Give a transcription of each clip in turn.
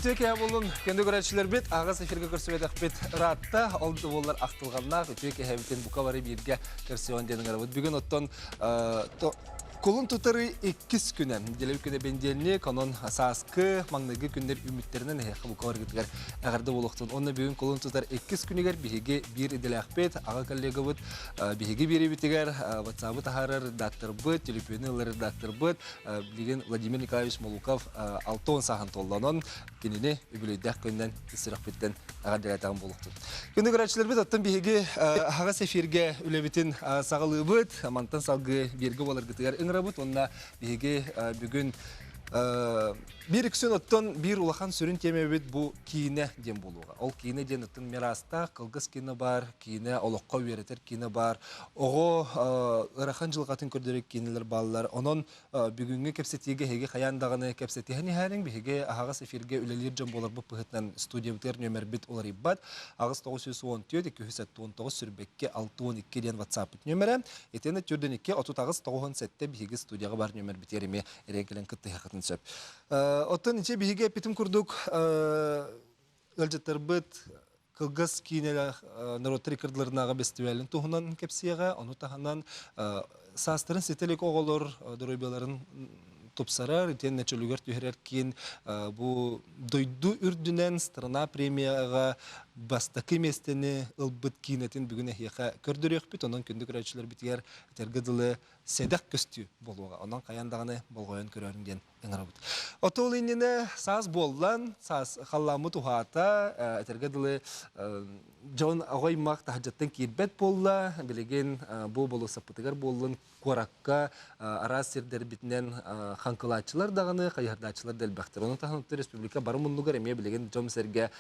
Үтүө киһи буолун, күндү көрөөччүлэрбит, аҕыс эфиргэ көрсүбэтэхпит ыраатта. Ол да буоллар ахтылҕаннаах үтүө киһибитин бука бары бииргэ көрсүөн диэн ыҥырабыт. Бүгүн оттон Кулун тутары иккис күнэ, нэдиэлэ күнэ бэнидиэнньик, онон сааскы маҥнайгы күннэр үүммүттэринэн эһиэхэ бука барыгытыгар эҕэрдэ буолуохтун. Уонна бүгүн кулун тутар иккис күнүгэр биһиги биир идэлээхпит, аҕа коллегабыт, биһиги биэриибитигэр WhatsApp-ы таһаарар редакторбыт, төлөпүөнү ылар редакторбыт, билигин Владимир Николаевич Молуков 60 сааһын туолла. Онон кинини үбүлүөйдээх күнүнэн ис сүрэхпиттэн эҕэрдэлээтэҕим буолуохтун. Күндү көрөөччүлэрбит, оттон биһиги аһаҕас эфиргэ үлэбитин саҕалыыбыт. Мантан салгыы бииргэ буоларгытыгар ыҥырабыт уонна биһиги бүгүн биир үксүн оттон биир улахан сүрүн тиэмэбит бу киинэ диэн буолуоҕа. Ол киинэ диэн оттон мираастаах кылгас киинэ баар, киинэ олоххо үөрэтэр киинэ баар, оҕо ыарахан дьылҕатын көрдөрөр киинэлэр бааллар. Онон Бүгүҥҥү кэпсэтиигэ эһиги хайаан даҕаны кэпсэтиһэн иһээриҥ. Биһиги аһаҕас эфиргэ үлэлиир дьон буоларбыт быһыытынан студиябытыгар нүөмэрбит уларыйбат. 8 914 279 сүрбэкки 62 диэн WhatsApp-пыт нүөмэрэ. Итиэннэ төрдүн 2 38 97 биһиги студияҕа бар нүөмэрбитигэр эмиэ эрэн кэлэн кыттыһыаххытын сөп. Оттон ичи биһиги эппитим курдук ыалдьыттарбыт кылгас киинэлээх норуоттар иккардыларынааҕы бэстибээлин туһунан кэпсиэҕэ. Ону таһынан саастарын ситэ илик оҕолор доруобуйаларын тупсарар, итиэннэ чөлүгэр түһэрэр киин бу дойду үрдүнэн страна премияҕа бастакы миэстэни ылбыт киинэтин бүгүн эһиэхэ көрдөрүөхпүт. Онон күндү көрөөччүлэрбитигэр этэргэ дылы сэдэх көстүү буолуоҕа. Онон хайаан даҕаны болҕойон көрөөрүҥ диэн ыҥырабыт. Отуол иннинэ саас буоллан, саас халлааммыт уһаата, этэргэ дылы дьон оҕо аймах таһырдьаттан киирбэт буолла. Билигин бу болуоссаппытыгар буоллун куоракка араас сирдэрбитинэн хаҥкылааччылар даҕаны, хайыһардааччылар да элбэхтэр. Ону таһынан республика бары муннугар эмиэ билигин дьон-сэргэ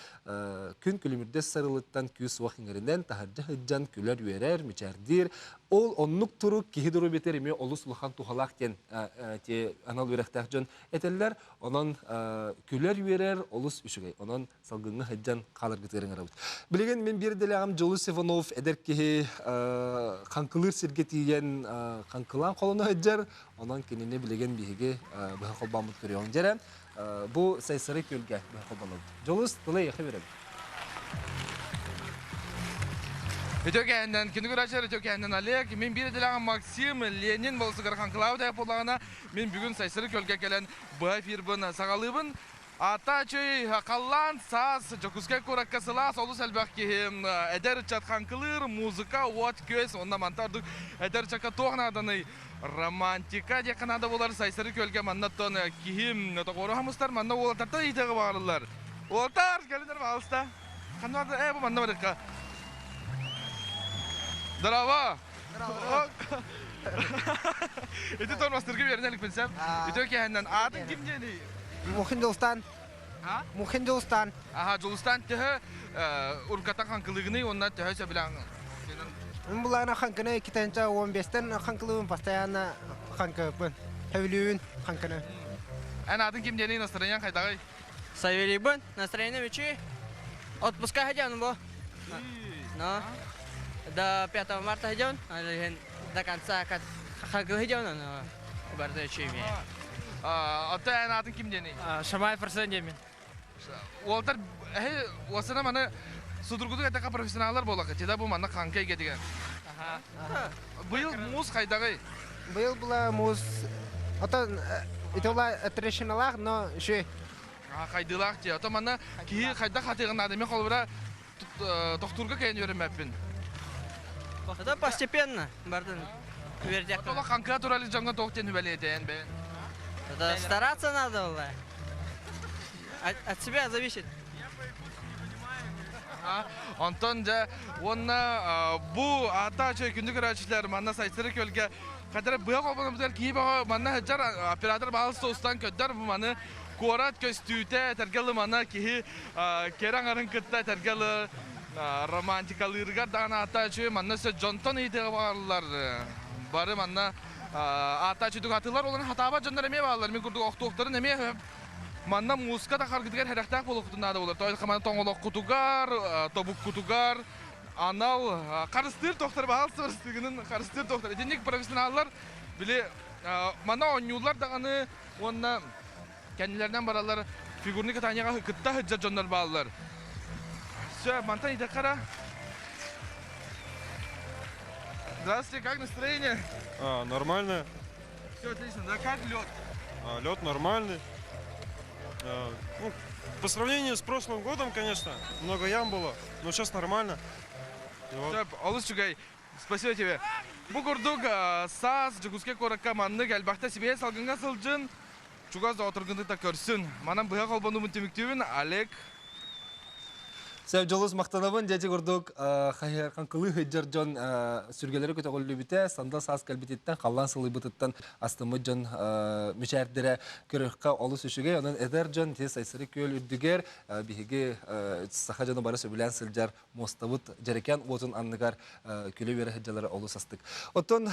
күн күлүмүрдэс сарылыттан күүс-уох иҥэринэн таһырдьа сылдьан күлэр-үөрэр, мичээрдиир. Ол оннук турук киһи доруобуйатыгар эмиэ олус улахан туһалаах диэн анал үөрэхтээх дьон этэллэр. Онон күлэр-үөрэр олус үчүгэй. Онон салгыҥҥа сылдьан хааларгытыгар ыҥырабыт. Билигин мин биир идэлээҕим Дьулус Иванов эдэр киһи хаҥкылыыр сиргэ тиийэн хаҥкылаан холоно сылдьар. Онон кинини билигин биһиги быһа холбооммут көрүөҕүҥ дьэрэ. Бу Сайсары күөлгэ быһа холбонобут. Дьулус, тылы эйиэхэ биэрэбин. Үтөкээннэн, күнү көрөөччүлэр үтөкээннэн Олег, мин биир идэлээҕим Максим, Ленин болсугар хаҥкылаабыт айах буоллаҕына, мин бүгүн Сайсары күөлгэ кэлэн быһа эфирбын саҕалыыбын. Ата-чөй, халлаан саас, Дьокуускай куоракка сылаас, олус элбэх киһи эдэр ыччат хаҥкылыыр, музыка, уот-күөс, уонна манта ордук эдэр ыччакка туох нааданый? Романтика диэххэ наада буолар Сайсары күөлгэ манна оттон киһи тоҕуоруһа мустар, манна уолаттартан ыйытыаҕы баҕарыллар. Уолаттар, кэлинэр пожалуйста. Ханна барда? Бу манна барыахха. Здорово! Ити тормозтарга үөрэнэ иликпин сеп. Үтүө киэһэннэн аатыҥ ким диэний? Мухин Дьулустаан. Мухин Дьулустаан. Аха, Дьулустаан төһө уруккаттан хаҥкылыыгыный уонна төһө сөбүлээн Мин булаана хаҥкыны 2015-тен хаҥкылыыбын постоянно хаҥкыппын. Сөбүлүүбүн хаҥкыны. Эн аатыҥ ким диэний, настроениең хайдаҕый? Савельйбын, настроение үчүгэй. Отпуска сылдьабын бу. Но до 5 марта сылдьабын, до конца хаҥкылыы сылдьабын, барыта үчүгэй. Оттон эн аатыҥ ким диэний? Шамаев Арсен диэммин. Уолтар эһи уосана маны судургутук эттэххэ профессионаллар буоллахха, тида бу манна хаҥка эйгэтигэр. Быйыл муус хайдаҕый? Быйыл була муус отон ити була трещиналаах, но үчүгэй. Хайдыылаах дии. Ото манна киһи хайдах хатыаҕын наада. Мен холобура тохтуурга кэйэн үөрэммэппин. Это постепенно бардын үөрдэх. Олох хаҥкыа турар дьоҥҥо туох диэн үбэлиэтэйэн бэйэн? Это стараться надо было. От себя зависит. Онтон дьэ уонна бу аата үчүгэй күндү көрөөччүлэр манна Сайсары күөлгэ хадара быа холбонобутугар киһи бөҕө манна сылдьар оператор баалыста устан көрдөр бу маны куорат көстүүтэ этэргэ ылымана киһи кэрэ аҥарын кытта этэргэ ылы романтикалыырыгар даҕаны аата үчүгэй манна өссө дьонтон ыйытыаҕы баҕарыллар бары манна аата үчүгэй атыылар олорон хатаабат дьоннор эмиэ бааллар мин курдук охтуохтарын эмиэ Манна мууска да харгытыгар сэрэхтээх буолуоххутун наада буолар. Тоҕо хамана тоҥолоххутугар, тобуккутугар анал харыстыыр тохтор баһаалыста барыстыгынын харыстыыр тохтор. Итинник профессионаллар били манна оонньууллар даҕаны уонна кэннилэринэн бараллар. фигурный катанияга кытта сылдьар дьоннор бааллар. Все, мантан итэххара. Здравствуйте, как настроение? А, нормально. Все отлично, да как лед? А, лед нормальный. А, ну, по сравнению с прошлым годом, конечно, много ям было, но сейчас нормально. И вот. Все, олус үчүгэй, спасибо тебе. Бу курдук саас Дьокуускай куоракка маннык элбэхтэ сибиэһэй салгыҥҥа сылдьын, чугас доҕотторгун кытта көрсүн. Манан быһа холбонуубун түмүктүүбүн Олег. Сөп дьолус махтанабын дьэти курдук хаҥкылыы сылдьар дьон сүргэлэри көтөҕүллүбүтэ сандал саас кэлбититтэн халлаан сылыйбытыттан астыммыт дьон мичээрдэрэ көрөххө олус үчүгэй онон эдэр дьон ити Сайсары күөл үрдүгэр биһиги саха дьоно бары сөбүлээн сылдьар муостабыт дьэрэкээн уотун анныгар күлэ-үөрэ сылдьаллара олус астык. Оттон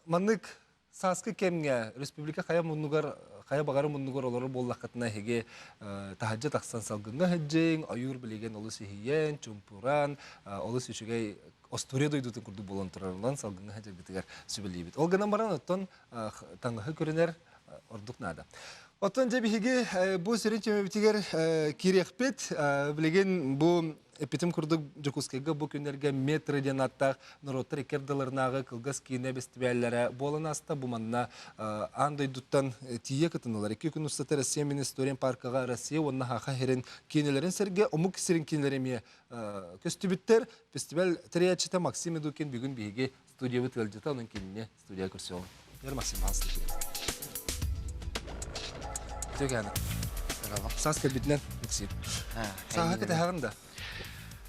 маннык сааскы кэмҥэ республика хайа муннугар хайа баҕары муннугар олорор буоллаххытына эһиги таһырдьа тахсан салгыҥҥа сылдьыҥ, ойуур билигин олус иһийэн, чумпуран, олус үчүгэй остуоруйа дойдутун курдук буолан турарынан салгыҥҥа сылдьаргытыгар сүбэлиибит. Ол гынан баран оттон таҥаһы көрүнэр ордук наада. Оттон дьэ биһиги бу сүрүн түмэбитигэр киириэхпит. Билигин бу эппитим курдук Дьокуускайга бу күннэргэ Метро диэн ааттаах норуоттар икки ардыларынааҕы кылгас киинэ бэстибээллэрэ буолан ааста. Бу манна аан дойдуттан тиийэ кытыннылар. Икки күн устата Россия мин историям паркаҕа Россия уонна Саха сирин киинэлэрин сэргэ омук сирин киинэлэрэ эмиэ көстүбүттэр. Фестиваль тэрийээччитэ Максим Идукин бүгүн биһиги студиябыт ыалдьыта, онон кинини студия көрсүөҕүҥ. Ер Максим Павлович. Үтүө Саас кэлбитинэн, Максим. Сааһа кэтэһэҕин да?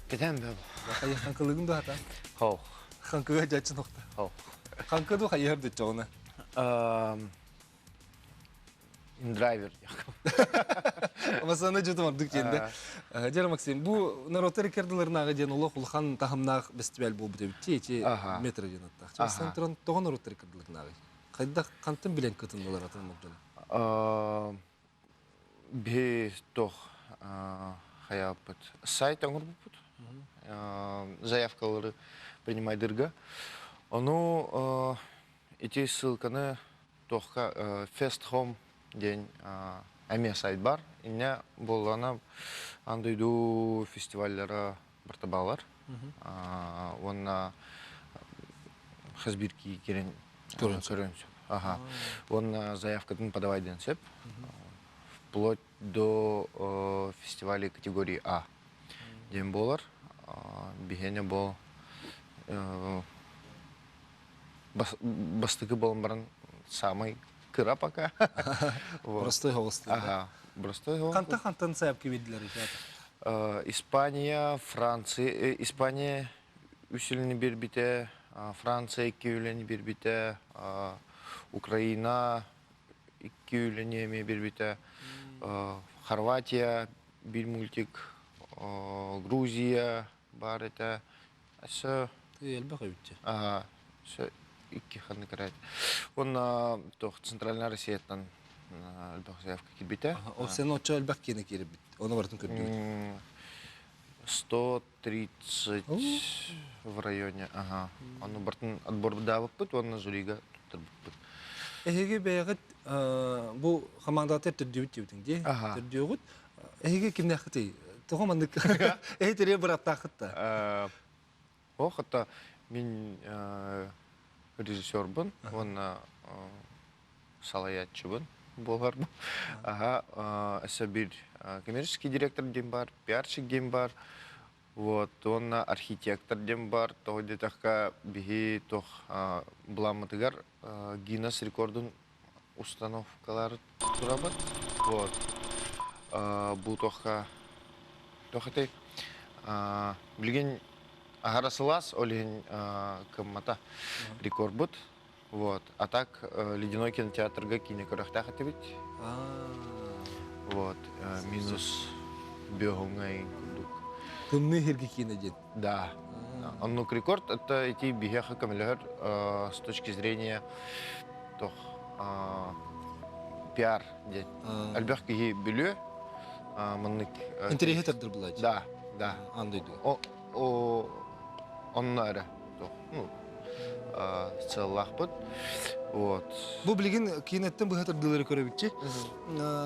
Кэтэһэн бөб. Хайы хаҥкылыгын да хата? Хоу. Хаҥкыга дьаччын охта. Хоу. Хаҥкы ду хайыһар дыччоҕуна? Драйвер. Масаны жутум ордук диэнде. Дьэр Максим, бу народтар иккардыларынааҕы диэн олох улахан таһымнаах фестиваль буолбут эбит эти метро диэн аттаах. Часан туран тоҕо народтар иккардыларынааҕы? Хайдах хантан билэн кытыннылар атын омук дьоно? Биһи тох хайааппыт сайт оҥорбуппут. Заявкалары принимайдырга. Ону ити ссылканы туохха Fest Home диэн эмиэ сайт бар. Инньэ буоллаҕына аан дойду фестиваллара барыта бааллар. Уонна хас биир киирэн көрөн сөп. Аха. Уонна заявкатын подавай диэн сөп. Вплоть до фестивалей категории А диэн буолар. Биһиэнэ бу бастакы буолан баран самый кыра пока. Простой голос. Ага, простой голос. Хантан хантан заявки бердилер Испания, Франция, Испания үс үлэни бербите, Франция икки үлэни бербите, Украина икки үлэни эмиэ бербите, Хорватия биир мультик, Грузия бар этэ. Өссө Элбэх эбит. Аха, өссө икки ханнык эрэ. Уонна туох Центральная Россияттан элбэх заявка киирбитэ. Ол сен оччо элбэх киэнэ киирбит. Ону барытын көрдүгүт. 130 в районе, ага. Ону барытын отбордаабыппыт уонна жюрига туттарбыппыт. Эһиги бэйэҕит бу хамаандатыр төрдүбүт диэбитиҥ дии. Төрдүөҕүт. Эһиги кимнээххитий? Тоҕо маннык эһи терие быраптааххыт да? Ох, это мин режиссербун уонна салайааччыбын буоларбын. Аха, өссө биир коммерческий директор диэн бар, пиарщик диэн бар, вот, уонна архитектор диэн бар. Тоҕо диэтэххэ, биһи туох былааммытыгар Гиннес рекордун установкалар турабыт. Вот. Бу туохха туох этэй? Билигин аһара сылаас, ол иһин кыммата рекордбут. Вот. А так Ледяной кинотеатрга киинэ көрөхтөөх этибит. Вот. Минус бөһүҥ курдук. Тымныы хирги киинэ диэн. Да. Оннук рекорд это ити биһиэхэ көмөлөһөр с точки зрения тох пиар диэн. Элбэх киһи билиэ маннык Интэриэһи тардар булааччы. Да, да. Аан дойдуга. О, онно эрэ. Ну, сыаллаахпыт. Вот. Бу билигин киинэттэн быһа тардыылары көрөбүтчи.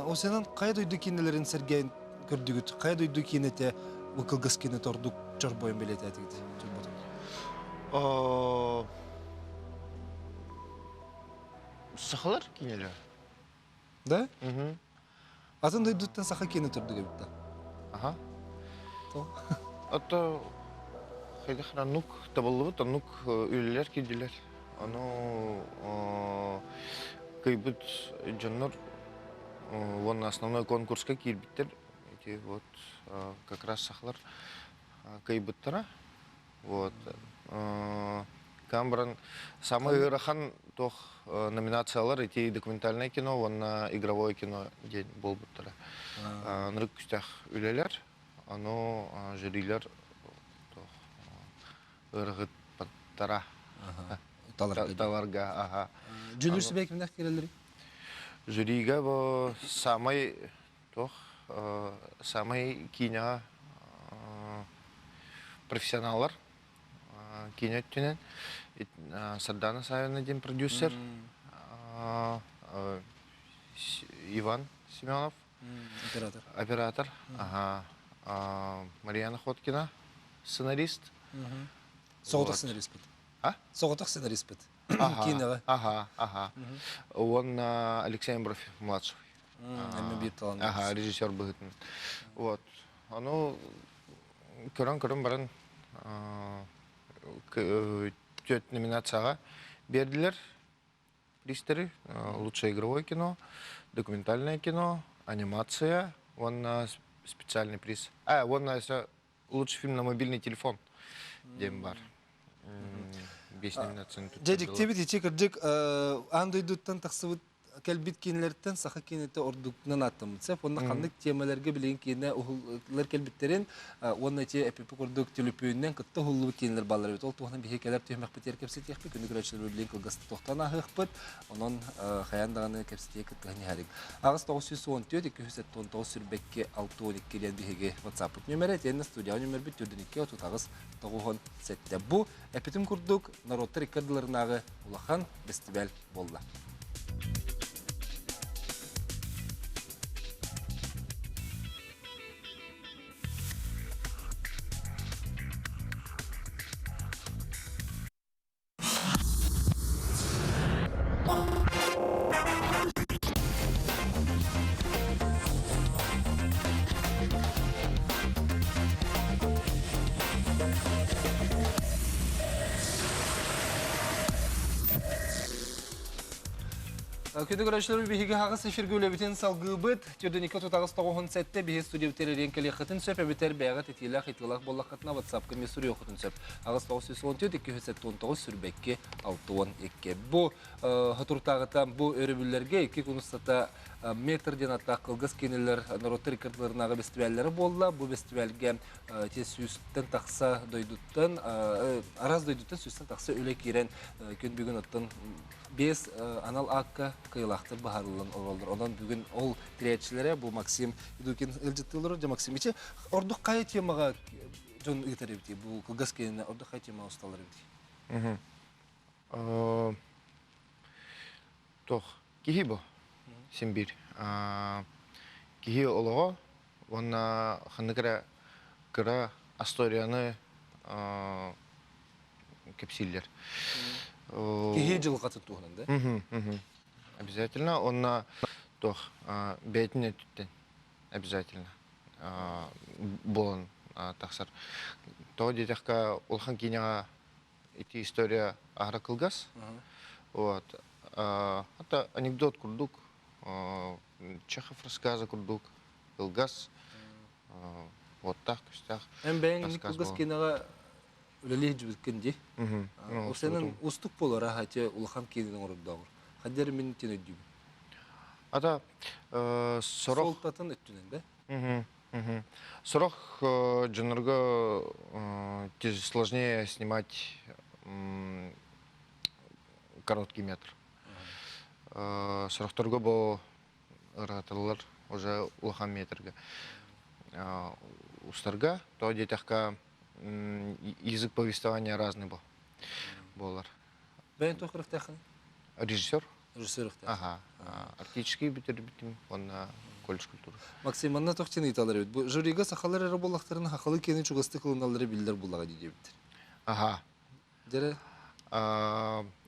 Ол сенен хайа дойду киинэлэрин сэргээн көрдүгүт? Хайа дойду киинэтэ бу кылгас киинэтэ ордук чорбойун бэлиэтээтигит? Чорботун. Сахалар киинэлэр. Да? Атын дойдуттан саха киэнэ турдук эбит да. Аха. Ото хайдах оннук табыллыбыт, оннук үлэлэр киирдилэр. Ону кыйбыт дьоннор уонна основной конкурска киирбиттэр. Ити вот как раз сахалар кыйбыттара. Вот. Камбран самый ыарахан туох номинациялар ити документальное кино уонна игровое кино диэн буолбуттара. Ынырык күстэх үлэлэр, ону жюрилер туох ыарыгыппаттара. Таларга, аха. Дьүүллүүр сүбэ кимнээх киирэллэрий? Жюрига бу самай туох самай киинэҕэ профессионаллар киинэ өттүнэн Сардана Савина диэн продюсер Иван Семенов оператор оператор ага Марьяна Хоткина сценарист соҕотох сценариспыт а соҕотох сценариспыт киинэҕэ ага ага уонна Алексей Амбров младший Эмме биир талааннаах. Аха, режиссер быһыытынан. Вот. Ону көрөн-көрөн баран түөрт номинацияҕа биэрдилэр пристери. Лучшее игровое кино, документальное кино, анимация уонна специальный приз. А, уонна лучший фильм на мобильный телефон диэн бар. Биэс номинацияны Дьэ, дьиктибит ичи кырдьык аан дойдуттан тахсыбыт кэлбит киинэлэртэн саха киинэтэ ордугунан ааттаммыт сөп. Онно ханнык тиэмэлэргэ билигин киинэ уһуллар кэлбиттэрин уонна ити эпипи курдук төлөпүөнүнэн кытта уһуллубут киинэлэр бааллар эбит. Ол туһунан биһиги кэлэр түһүмэхпитигэр кэпсэтиэхпит. Күнү көрөөччүлэр билигин кылгастык тохтоон ааһыахпыт. Онон хайаан даҕаны кэпсэтиэ кыттыһан иһэрик. 8 914 279 сүрбэкки 62 диэн биһиги WhatsApp-пыт нүөмэрэ, итиэннэ студия нүөмэрбит 42 38 97. Бу эпитим курдук норуоттар икки ардыларынааҕы улахан бэстибээл буолла. Күндү көрөөччүлэр биһиги хаҕыс эфиргэ үлэбитин салгыыбыт. Төрдүнүккэ тутаҕыс тоҕуһун сэттэ биһи студиябытыгар эрийэн кэлиэххитин сөп эбэтэр бэйэҕит итиилээх итиилээх буоллаххытына WhatsApp-ка эмиэ суруйуоххутун сөп. Аҕыс 914 279 сүрбэкки 62. Бу хотуртааҕыта бу өрөбүллэргэ икки күн устата метр диэн аттаах кылгас киинэлэр норуоттар икки бэстибээллэрэ буолла. Бу бэстибээлгэ те сүүстэн тахса дойдуттан араас дойдуттан сүүстэн тахса үлэ киирэн күн бүгүн оттон биэс анал аакка кыайыылаахтар быһаарыллан олороллор. Онон бүгүн ол тирээччилэрэ бу Максим Идукин ыалдьыттыылар. Дьэ Максим, ичи ордук хайа темаҕа дьон ыытар эбитий? Бу кылгас киэнэ ордук хайа темаҕа усталлар эбитий? Туох киһи бу син биир киһи олоҕо уонна ханнык эрэ кыра историяны кэпсииллэр. Киһи дьылҕатын туһунан да? Обязательно. Уонна туох бэйэтин өттүттэн обязательно буолан тахсар. Тоҕо диэтэххэ улахан киинэҕэ ити история аһара кылгас. Вот. Это анекдот курдук, Чехов рассказа курдук кылгас, уоттаах күстээх Эн бэйэҥ кылгас киинэҕэ үлэлии сылдьыбыккын дии. Сенен устук буолар аха те улахан киинэни оҥорордооҕур. Хаддер мин тин өйдүүбүн. Ата сорох Суолтатын өттүнэн да? Сорох дьоннорго сложнее снимать короткий метр. Сорохторго бу ырааталлар уже улахан метрге. Устарга, то диэтэххэ язык повествования разный был. буолар. Бэйэн туох көрүөхтээххин? Режиссер. Режиссер Ага. Арктический бүтэрбитим уонна колледж культуры. Максим, манна туох диэн ыйыталлар эбит? Бу жюрига сахалар эрэ буоллахтарына сахалыы киэни чугастык ылыналлара биллэр буоллаҕа дии диэбиттэр. Ага. Дьэрэ?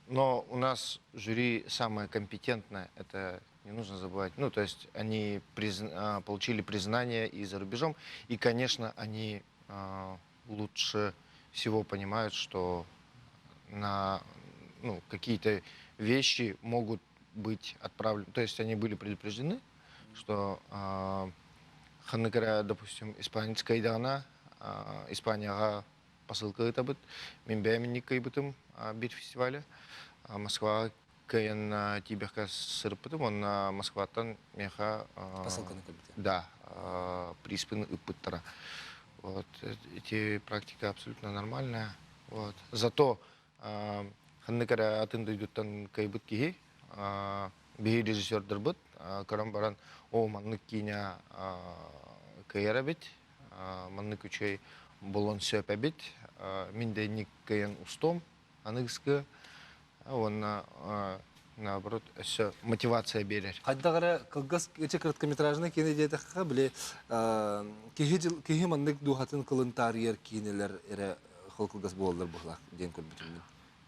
Но у нас жюри самое компетентное, это не нужно забывать. Ну, то есть они получили признание и за рубежом, и, конечно, они лучше всего понимают, что на ну, какие-то вещи могут быть отправлены. То есть они были предупреждены, что ханнык допустим, испанец кайдана, Испанияға посылка ыытабыт. Мин бэйэм инник кыайбытым бир фестивале. Москваҕа кыайан тиийбэккэ сырыппытым уонна Москваттан миэхэ Посылканы кэлбитэ. Да, приспын ыппыттара. Вот эти практика абсолютно нормальная. Вот. Зато ханнык эрэ атын дойдуттан кыайбыт киһи биһи режиссердарбыт көрөн баран о маннык киинэ кыайар эбит маннык үчүгэй буолуон сөп эбит мин да инник кыайан устуом аныгыскы уонна наоборот өссө мотивация биэрэр. Хайдах эрэ кылгас эчи короткометражный киинэ диэтэххэ, били киһи киһи маннык дууһатын кылын таарыйар киинэлэр эрэ хол кылгас буолаллар быһылаах диэн көрбүтүм мин.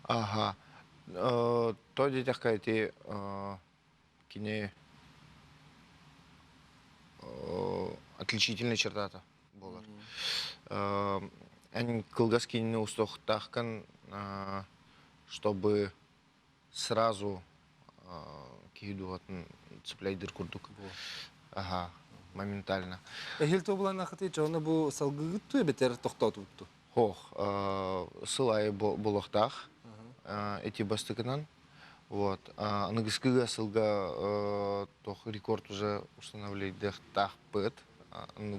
Аха. То диэтэххэ ити кини отличительная чертата буолар. Эн кылгас киинини устуохтааххын, чтобы сразу киһи дууһатын цепляйдыр курдук. Аха, моментально. Эһил туобулаанахыты дьоно бу салгыгыт ту эбэтэр тохтоотубутту? Хох, сыл айы буолуохтаах эти бастыкынан. Вот. Аныгыскыга сылга тох рекорд уже устанавливать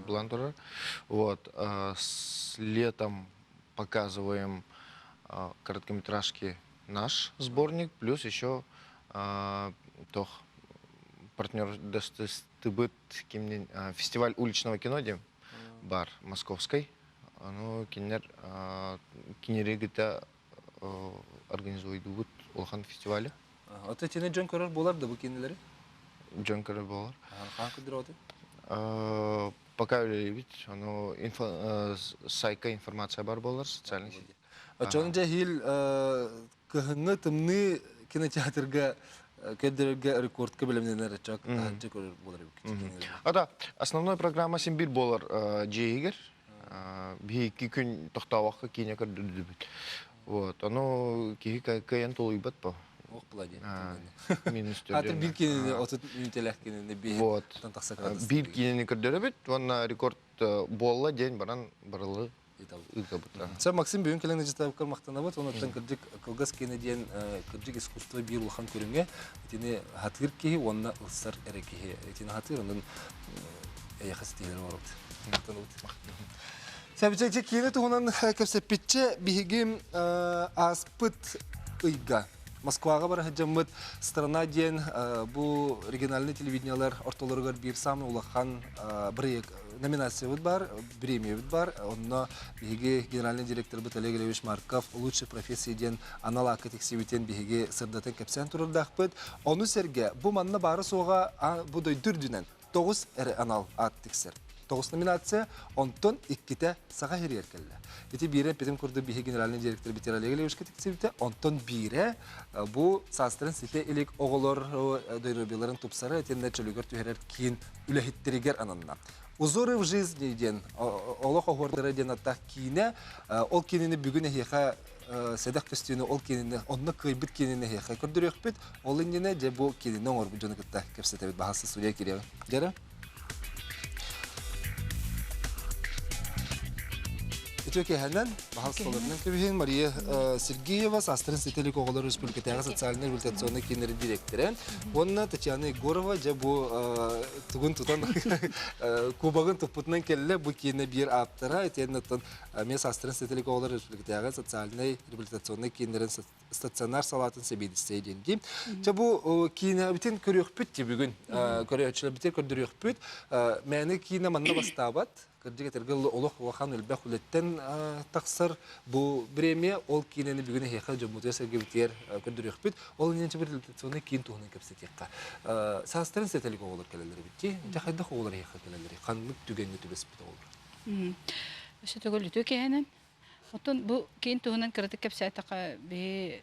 булан турар. Вот. С летом показываем короткометражки наш сборник, плюс еще тох партнер дэстыбыт фестиваль уличного кино бар московской. Ону кинилэр кинилэри кытта организуйдубут улахан фестивалі. Ото итини дьон көрөр буолар да бу кинилэри? Дьон көрөр буолар. Хаан көрдөрөтү? Пока үлэлиибит. Ону сайтка информация бар буолар социальный сеть. Очон дьэ иһил кыһыҥҥы тымныы кинотеатрга көрдөрөргө рекордка бэлэмнэнэр аччак таһырдьа көрөр буолар эбит. Ата основной программа син бир буолар дьиэһигэр. Биһи күн тохтообокко киинэ көрдүрдүбүт. Вот, ону киһи кыайан тулуйбат по. Ох була диэн. Минус Атын бир киинини 30 мүнүүтэлээх киинини биир Вот. тахса Биир киинини көрдөрөбүт уонна рекорд буолла диэн баран барылы Сэ Максим бүгүн кэлэн ыжытабыккар махтанабыт. Онуттан кырдьык кылгас киэнэ диэн кырдьык искусство биир улахан көрүҥэ. Итини хатыыр киһи уонна ылсар эрэ киһи. Итини хатыыр онон эйэхэ ситиһэр оҥоробут. Махтанабыт. Сәбичэкчи киинэ туһунан кэпсэппитчэ биһиги ааспыт ыйга Москваҕа бара сылдьаммыт «Страна» диэн бу региональный телевидениелар ортолоругар биир саамай улахан бырайыак номинациябыт бар, премиябыт бар. Онно биһиги генеральный директорбыт Олег Ильич Марков «Лучшая профессия» диэн анал аакка тиксибитин биһиги сырдатан кэпсээн турардаахпыт. Ону сэргэ бу манна баара-суоҕа бу дойду үрдүнэн тоҕус эрэ анал аат тиксэр. Тоҕус номинация, онтон иккитэ Саха сиригэр кэллэ. Ити биирэ эппитим курдук биһи генеральный директор Битер Олег Ильичка тиксибитэ, онтон биирэ бу саастарын ситэ илик оҕолор доруобуйаларын тупсары итиннэ чөлүгэр түһэрэр киин үлэһиттэригэр ананна. Узоры в жизни диэн олох оһуордара диэн аттаах киинэ ол киинини бүгүн эһиэхэ сэдэх көстүүнү ол киинини онно кыайбыт киинини эһиэхэ көрдөрүөхпүт. Ол иннинэ дьэ бу киинини оҥорбут дьону кытта кэпсэтэбит. Баһаалыста студия кириэҕин. Дьэрэ. Үтүө киэһэнэн, баһаалысталарынан кэбиһин Мария Сергеева, Саастарын ситэ илик оҕолор республикатааҕы социальнай реабилитационнай кииннэрин дириэктэрэ уонна Татьяна Егорова дьэ бу тугун тутан кубогын туппутунан кэллэ бу киинэ биир ааптара итиэннэ оттон эмиэ Саастарын ситэ илик оҕолор республикатааҕы социальнай реабилитационнай кииннэрин стационар салаатын сэбиэдиссэйэ диэн дии. Чэ бу киинэбитин көрүөхпүт дии бүгүн. Көрөөччүлэрбитин көрдөрүөхпүт. Мээнэ киинэ манна бастаабат. Кырдьык этэргэ олох улахан элбэх үлэттэн тахсар бу премия ол киинэни бүгүн эһиэхэ дьоммутугар сэргэбитигэр көрдөрүөхпүт. Ол иннинэ реабилитационнай киин туһунан кэпсэтиэххэ. Саастарын сэтэлик оҕолор кэлэллэр эбит дии. Дьэ хайдах оҕолор эһиэхэ кэлэллэрий? Ханнык түгэҥҥэ түбэспит оҕолор? Өссө төгүл үтүө киһинэн. Оттон бу киин туһунан кыратык кэпсээтэххэ, биһи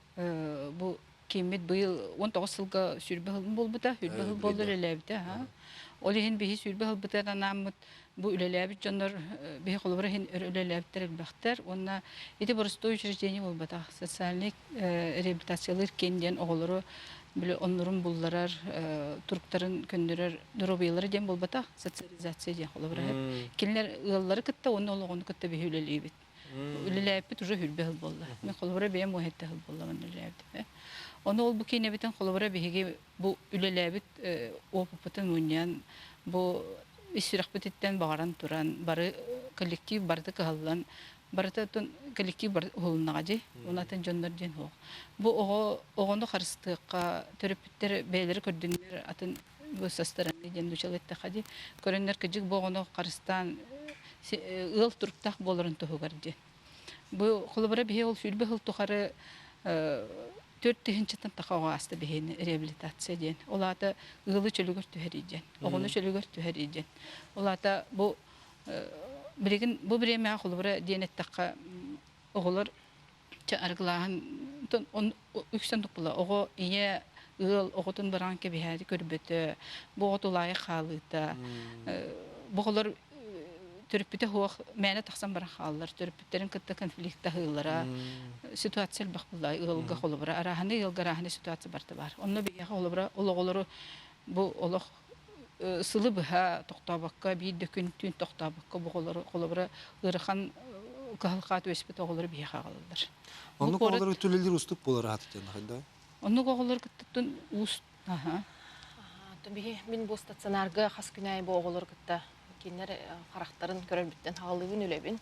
бу кииммит быйыл 19 сылга сүүрбэ сыл буолбута, сүүрбэ сыл буолла үлэлээбитэ. Ол иһин биһи сүүрбэ сылбытыгар анааммыт бу үлэлээбит дьоннор биһи холобура иһин өр үлэлээбиттэр элбэхтэр уонна ити боростуой учреждение буолбатах социальный реабилитациялыыр киин диэн оҕолору били оннорун булларар туруктарын көннөрөр доруобуйалара диэн буолбатах социализация диэн холобура кинилэр ыаллары кытта уонна олоҕуну кытта биһи үлэлиибит үлэлээппит уже хүрбэ сыл буолла мен холобура бэйэм уоһетте сыл буолла манна үлэлээбитим ону ол бу киинэбитин холобура биһиги бу үлэлээбит опыппытын мунньан бу ис сүрэхпититтэн баҕаран туран бары коллектив барыта кыһаллан барыта коллектив бар уһулуннаҕа дии унатын дьоннор диэн суох бу оҕо оҕону харыстыахха төрөппүттэр бэйэлэрэ көрдүннэр атын бу со стороны диэн нуучалыы эттэххэ дии көрөннөр кыдьык бу оҕону харыстаан ыал туруктаах буоларын туһугар диэн Бу холобура биһи ол сүүрбэ сыл тухары 4 тыһыынчаттан таха оҕо ааста биһини реабилитация диэн. Ол аата ыалы чөлүгэр түһэрии диэн. Оҕону чөлүгэр түһэрии диэн. Ол аата бу билигин бу бириэмэҕэ холобура диэн эттэххэ оҕолор чэ арыгылааһын үксэн туппула оҕо ийэ ыал оҕотун бараан кэбиһээри көрбөтө бу оҕо тулаайах хаалыыта бу оҕолор төрөппүтэ суох мээнэ тахсан баран хааллар төрөппүттэрин кытта конфликтаһыылара ситуация элбэх буолла ыалга холобура арааһынай ыалга арааһынай ситуация барыта баар онно биһиэхэ холобура ол оҕолору бу олох сылы быһа тохтообокко биир да күн түүн тохтообокко бу оҕолору холобура ыарахан кыһалҕа түбэспит оҕолору биһиэхэ аҕалаллар Оннук оҕолору түлэлиир устук буолар аһатытын хайда? Оннук оҕолор кыттыттын уус аха Биһи мин бу стационарга хас күн аайы бу оҕолору кытта кинилэр харахтарын көрөрбүттэн хаалыыбын үлэбин.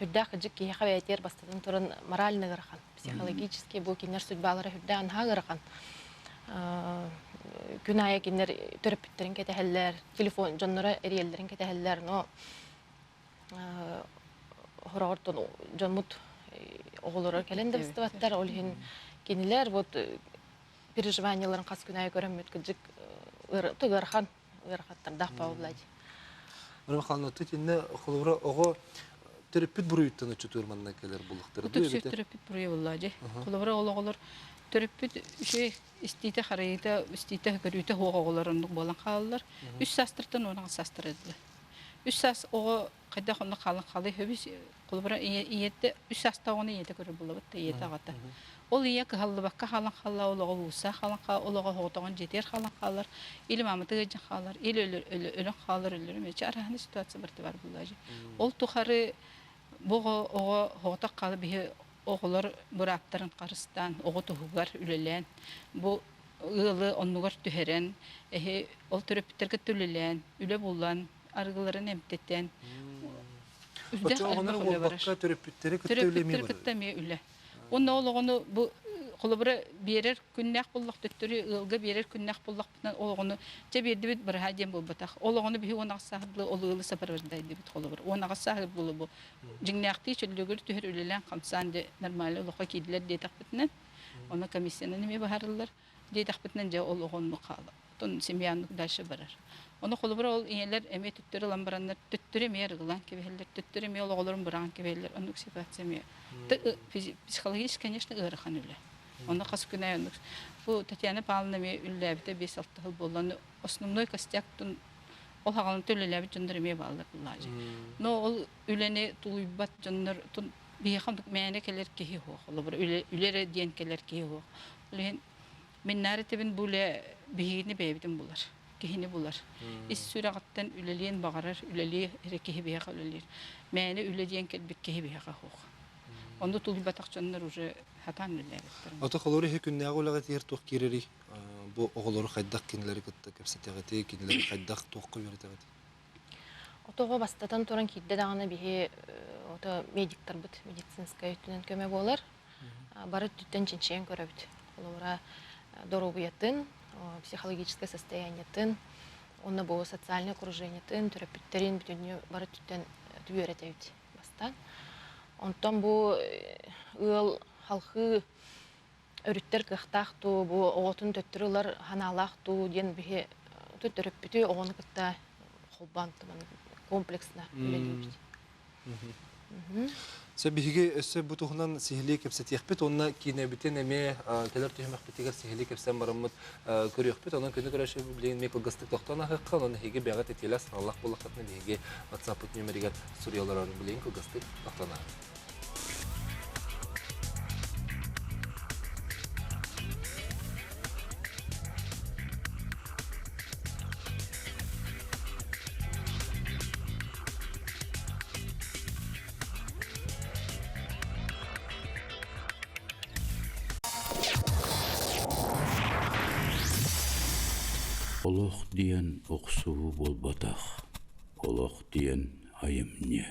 Үрдээх кыдьык киһиэхэ бэйэтигэр бастатан туран морально ыарахан, психологически бу кинилэр судьбалара үрдээх наһаа ыарахан. Күн аайы кинилэр төрөппүттэрин кэтэһэллэр, телефон дьонноро эрийэллэрин кэтэһэллэр, но хороҕортон дьоммут оҕолоро кэлэн да быстыбаттар, ол иһин кинилэр вот переживанияларын хас күн аайы көрөммүт кыдьык ыарахан ыарахаттардаах пауллади. Михайловна, итиннэ холобура оҕо төрөппүт буруйуттан оччотугар манна кэлэр буллахтара дуу эбэтэр төрөппүт буруйа буолла дьэ. Холобура ол оҕолор төрөппүт үчүгэй истиитэ харайыыта истиитэ көрүүтэ суох оҕолор оннук буолан хаалаллар. Үс саастартан 18 саастара дылы. Үс саас оҕо хайдах онно хаалан хаалый сөбүй холобура ийэтэ үс саастаах оҕону ийэтэ көрөр буолабыт да ийэтэ аҕата ол ийэ кыһаллыбакка хаалан хаалла ол оҕо уулусса хаалан хаалар ол оҕо соҕотоҕун дьиэтигэр хаалан хаалар или маамата ыалдьан хаалар или өлөн хаалар өлөрүм эчи араһаны ситуация барыта бар буолла ол тухары бу оҕо оҕо соҕотох хаала биһи оҕолор бырааптарын харыстаан оҕо туһугар үлэлээн бу ыалы оннугар түһэрэн эһи ол төрөппүттэргэ үлэлээн үлэ булан арыгыларын эмтэтэн үрдэх элбэх үлэ барар. Төрөппүттэри кытта үлэ эмиэ кытта эмиэ үлэ. Уонна ол оҕону бу холобура биэрэр күннээх буллах төттөрү ыалга биэрэр күннээх буллахпытына ол оҕону чэ биэрдибит быраһаа диэн буолбатах. Ол оҕону биһи 18 сааһырдылы ол ыалы сопровождайдыбыт холобур. 18 сааһыр буолу бу дьиҥнээхтии чөллөгөр түһэр үлэлээн хамсаан дьэ нормально олоххо киирдилэр диэтэхпитинэн онно комиссиянан эмиэ баһарыллар. Диэтэхпитинэ дьэ ол оҕо оннук хаалар. Оттон семья оннук дальше барар. Ону холобура ол ийэлэр эмиэ төттөрү ылан бараннар төттөрү эмиэ арыгылаан кэбиһэллэр, төттөрү эмиэ ол оҕолорун быраҕан кэбиһэллэр. Оннук ситуация эмиэ. Психологически, конечно, ыарахан үлэ. Онно хас күн аайы оннук. Бу Татьяна Павловна эмиэ үлэлээбитэ 5-6 сыл буолла. Основной костяк ол хаҕалан үлэлээбит дьоннор эмиэ бааллар буллаачы. Но ол үлэни тулуйбат дьоннор биһиэхэ оннук мээнэ кэлэр киһи суох. Холобура үлэ эрэ диэн кэлэр киһи суох. Ол иһин мин наар этэбин бу үлэ биһигини бэйэбитин булар, киһини булар. Ис сүрэҕиттэн үлэлиэн баҕарар, үлэлиэ эрэ киһи биһиэхэ үлэлиир. Мээнэ үлэ диэн кэлбит киһи биһиэхэ суох. Онно тулуйбатах дьоннор уже сатаан үлэлээбэттэр. Ото холобур иһи күннээҕи үлэҕэ тиийэр туох киирэрий? Бу оҕолору хайдах кинилэри кытта кэпсэтэҕитий, кинилэри хайдах туохха үөрэтэҕитий? Отоҕо бастатан туран киирдэ даҕаны биһи ото медиктарбыт медицинскэй өттүнэн көмө буолар. Бары өттүттэн чинчийэн көрөбүт. Холобура, доруобуйатын, психологическое состояниетын, Онно бу социальный окружениетын, төрөппүттэрин бүтүннүү бары өттүттэн үөрэтэбит бастаан. Онтон бу ыал халхыы өрүттэр кыахтаах дуу, бу оҕотун төттөрү ылар санаалаах дуу диэн биһи төрөппүтү оҕону кытта холбоон комплексно үлэлиибит. Сө биһиги өссө бу туһунан сиһилии кэпсэтиэхпит уонна киинэбитин эмиэ кэлэр түһүмэхпитигэр сиһилии кэпсээн бараммыт көрүөхпүт. Онон күнү көрөөччү билигин эмиэ кылгастык тохтоон аһыахха, онон эһиги бэйэҕит итиэлээх сыналаах буоллаххытына биһиги WhatsApp-пыт нүөмэригэр суруйаллар билигин кылгастык тохтоон аһыахха. Олох диэн охсуһуу буолбатах, олох диэн айымньы.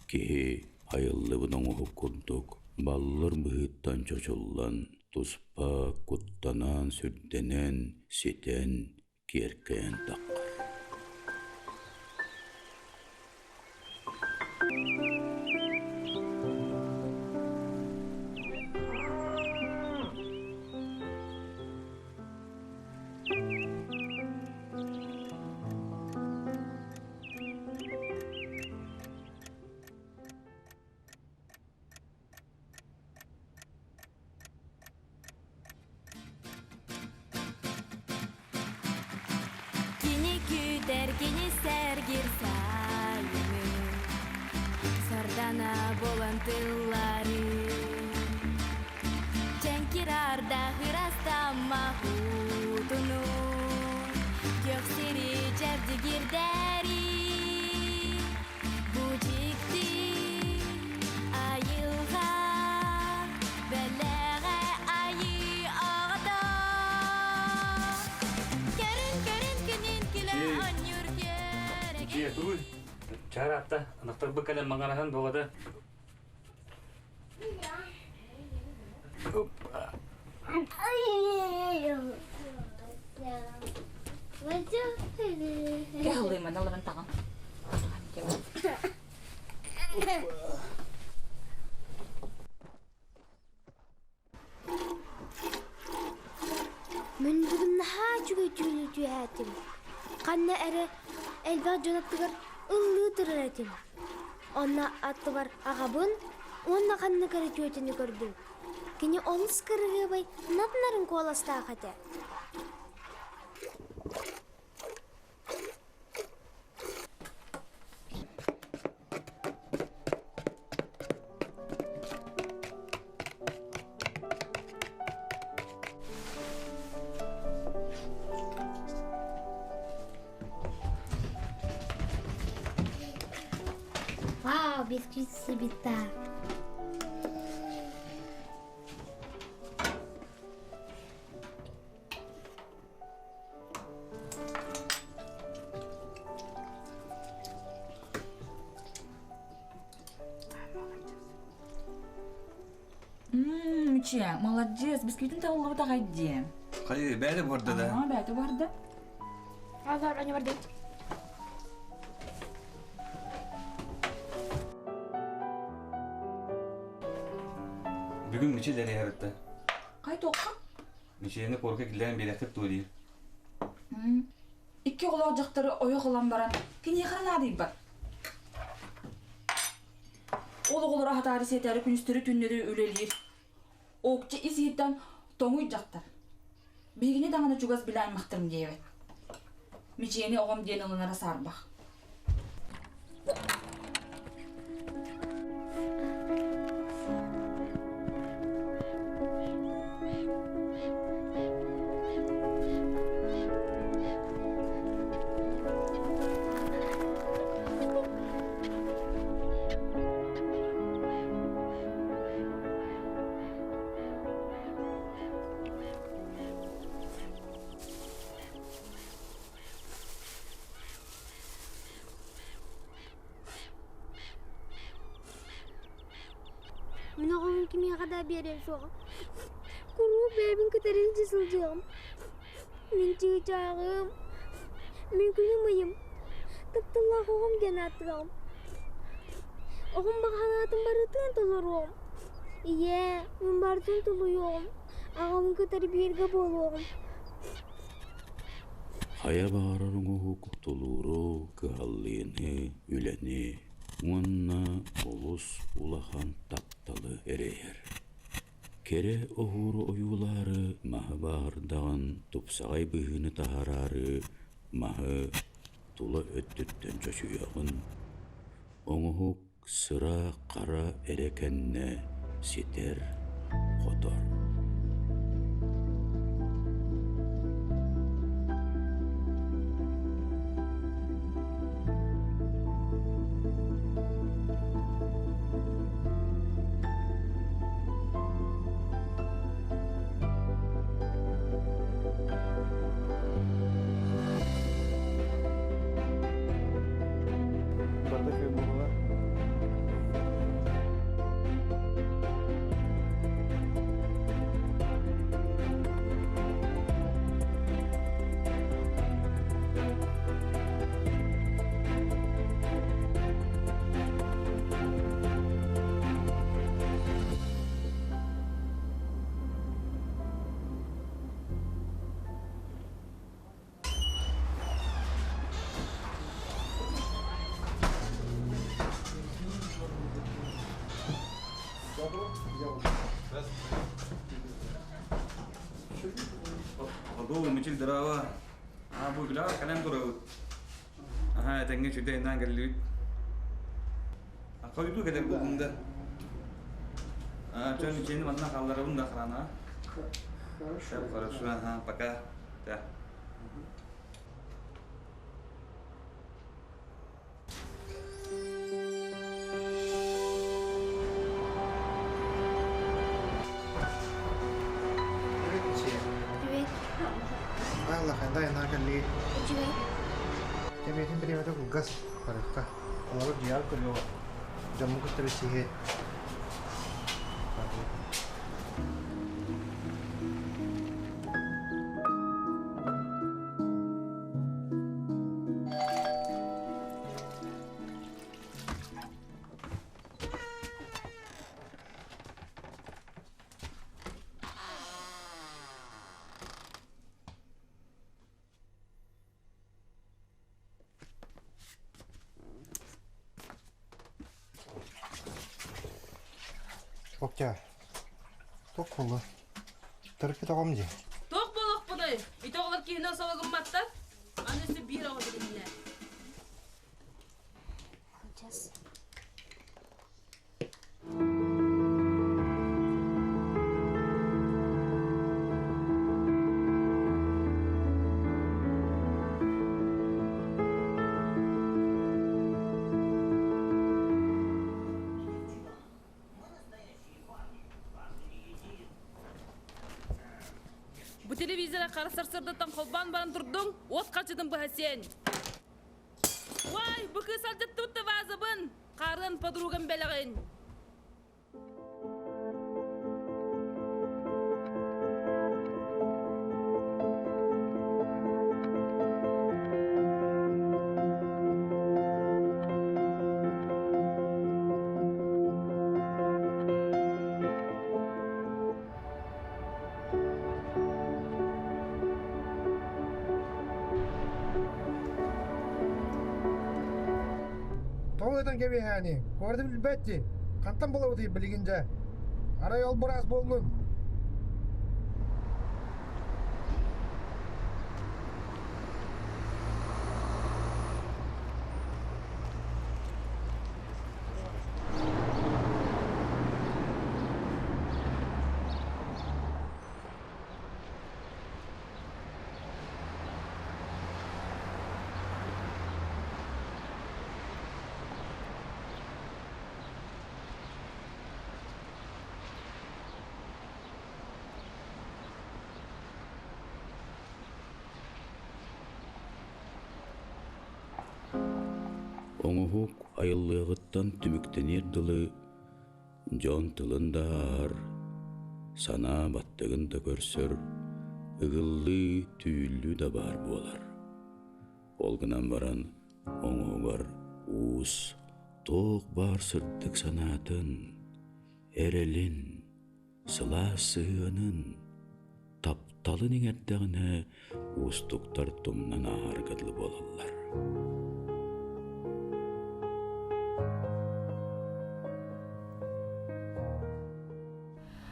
Киһи айыллыбыт оҥоһук курдук баллыр быһыыттан чочуллан, туспа куттанан, сүрдэнэн, ситэн, киэркэйэн таххар. Кини күүтэр, кини сэргир сайыны, Сардана буолан тыллары. Чэҥкир ардах ырастамма кутуну, Күөх сири чэбдигирдэри. Бу дьикти айылҕа бэлэҕэ айыы аҕата. Кэрин кэрин кинин килэ анньыр Дьиэ тугуй? Чараатта, ынахтарбыт кэлэн маҥараһан буолата. Кэһэллиимэн аларын таҕан. Мин бүгүн наһаа үчүгэй түүнү түһээтим. Ханна эрэ элбэх дьон аттыгар ыллыы турар этим. Онно аттыбар аҕабын уонна ханнык эрэ түөтүнү көрдүм. Кини олус кырыһыабай нап-нарын куоластаах этэ. Вау, бисквит сибита. Миче, молодец, бисквитин табыллыбыт аҕай дии. Хайы, бэйэ барда да. Аа, бэйэтэ барда. Азар, они барды. Бүгүн Мичи дэлэһэритте. Хай тоққа? Мичиэни куорка киллэрэн биэрэххит дуо диир. Икки оҕолоох дьахтары ойох ылан баран, киниэхэ наадыйбат. Ол оҕолору аһатаары сиэтээри күнүстэри-түүннэри үлэлиир. Оокча ис-иһиттэн тоҥуй дьахтар. Биһигини даҕаны чугас билэ аймахтарым диэбэт. Мичиэни оҕом диэн ылынара саарбах. Мин оҕом кимиэхэ да биэриэм суоҕа. Куруук бэйэбин кытары илдьэ сылдьыаҕым. Мин чыычааҕым. Мин күнүм ыйым, тапталлаах оҕом диэн ааттыаҕым. Оҕом баҕа санаатын барытын толоруоҕум. Ийээ, мин барытын тулуйуоҕум, аҕабын кытары бииргэ буолуоҕум. Хайа баҕарар оҥоһук тулууру, кыһаллыыны, үлэни уонна олус улахан тапталы эрэйэр. Кэрэ оһуору ойуулаары маһы бааһырдаҕын тупсаҕай быһыыны таһаараары маһы тула өттүттэн чочуйаҕын, оҥоһук сыра хара эрэ кэннэ ситэр-хотор. Одуу, Мичил, здорово. А, бу билаа, кэлэн турабыт. Аһаа, этэҥҥэ үчүгэй инаан кэллибит. Хойутуу кэлэр буоллум да. Чон ичиэни манна хаалларабын да охрана. Хорошо. Хорошо, ага, пока. Да. Привет. Аллаханда инаакалли. Үчүгэй. Кэмиэтин бириэмэтэ кылгас барыахха. Олору дьиэҕэр көрүөҕэ. Дьоммун кытта билсиһиэ. Октя, туох буолла? Төрөппүт оҕом дии. Туох буолуохпунуй? Ити оҕолор киһини сологумматтар. Аны өссө биир оҕо билиннэ. Сейчас. Бу телевизора хара сарсыардаттан холбоон баран турдуҥ, уот харчытын быһа сиэн. Уай, бу кыыс алдьаттыбыт да вазабын! Хаарыан подругам бэлэҕин! Тоҕо ыытан кэбиһээни, куораты билбэт дии. Хантан булабытый билигин дьэ? Арай ол быраас буоллун? Оҥоһук айыллыаҕыттан түмүктэниэр дылы Дьон тылын да ааһар, санаа баттыгын да көрсөр, ыгыллыы, түүллүү да баар буолар. Ол гынан баран оҥоһугар уус туох баар сырдык санаатын, эрэлин, сылаас сыһыанын, тапталын иҥэрдэҕинэ уустуктар тумнан ааһарга дылы буолаллар.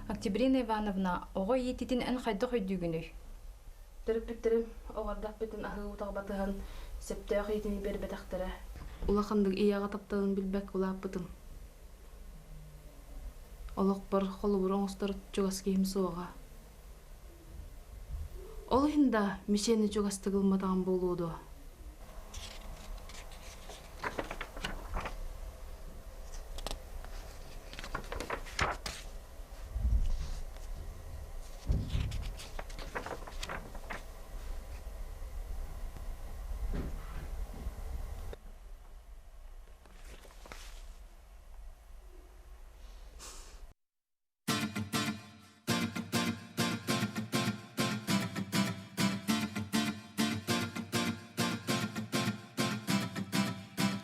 Октябрина Ивановна, оҕо иитиитин эн хайдах өйдүүгүнүй? Төрөппүттэрим оҕордохпутун аһыы утах батыһан сөптөөх иитини биэрбэтэхтэрэ. Улаханнык ийэҕэ тапталын билбэккэ улааппытым. Олохпор холобур оҥостор чугас киһим суоҕа. Ол иһин да мишени чугастык ылматаҕым буолуо дуо?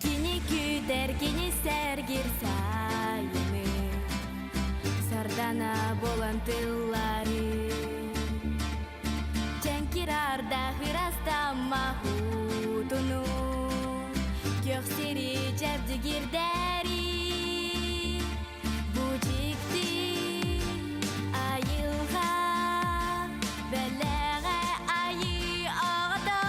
Кини күүтэр, кини сэргир сайыны, Сардана буолан тыллары. Чэҥкир ардах ырастамма уутуну, Күөх сири чэбдигирдэри. Бу дьикти айылҕа бэлэҕэ айыы оҕото.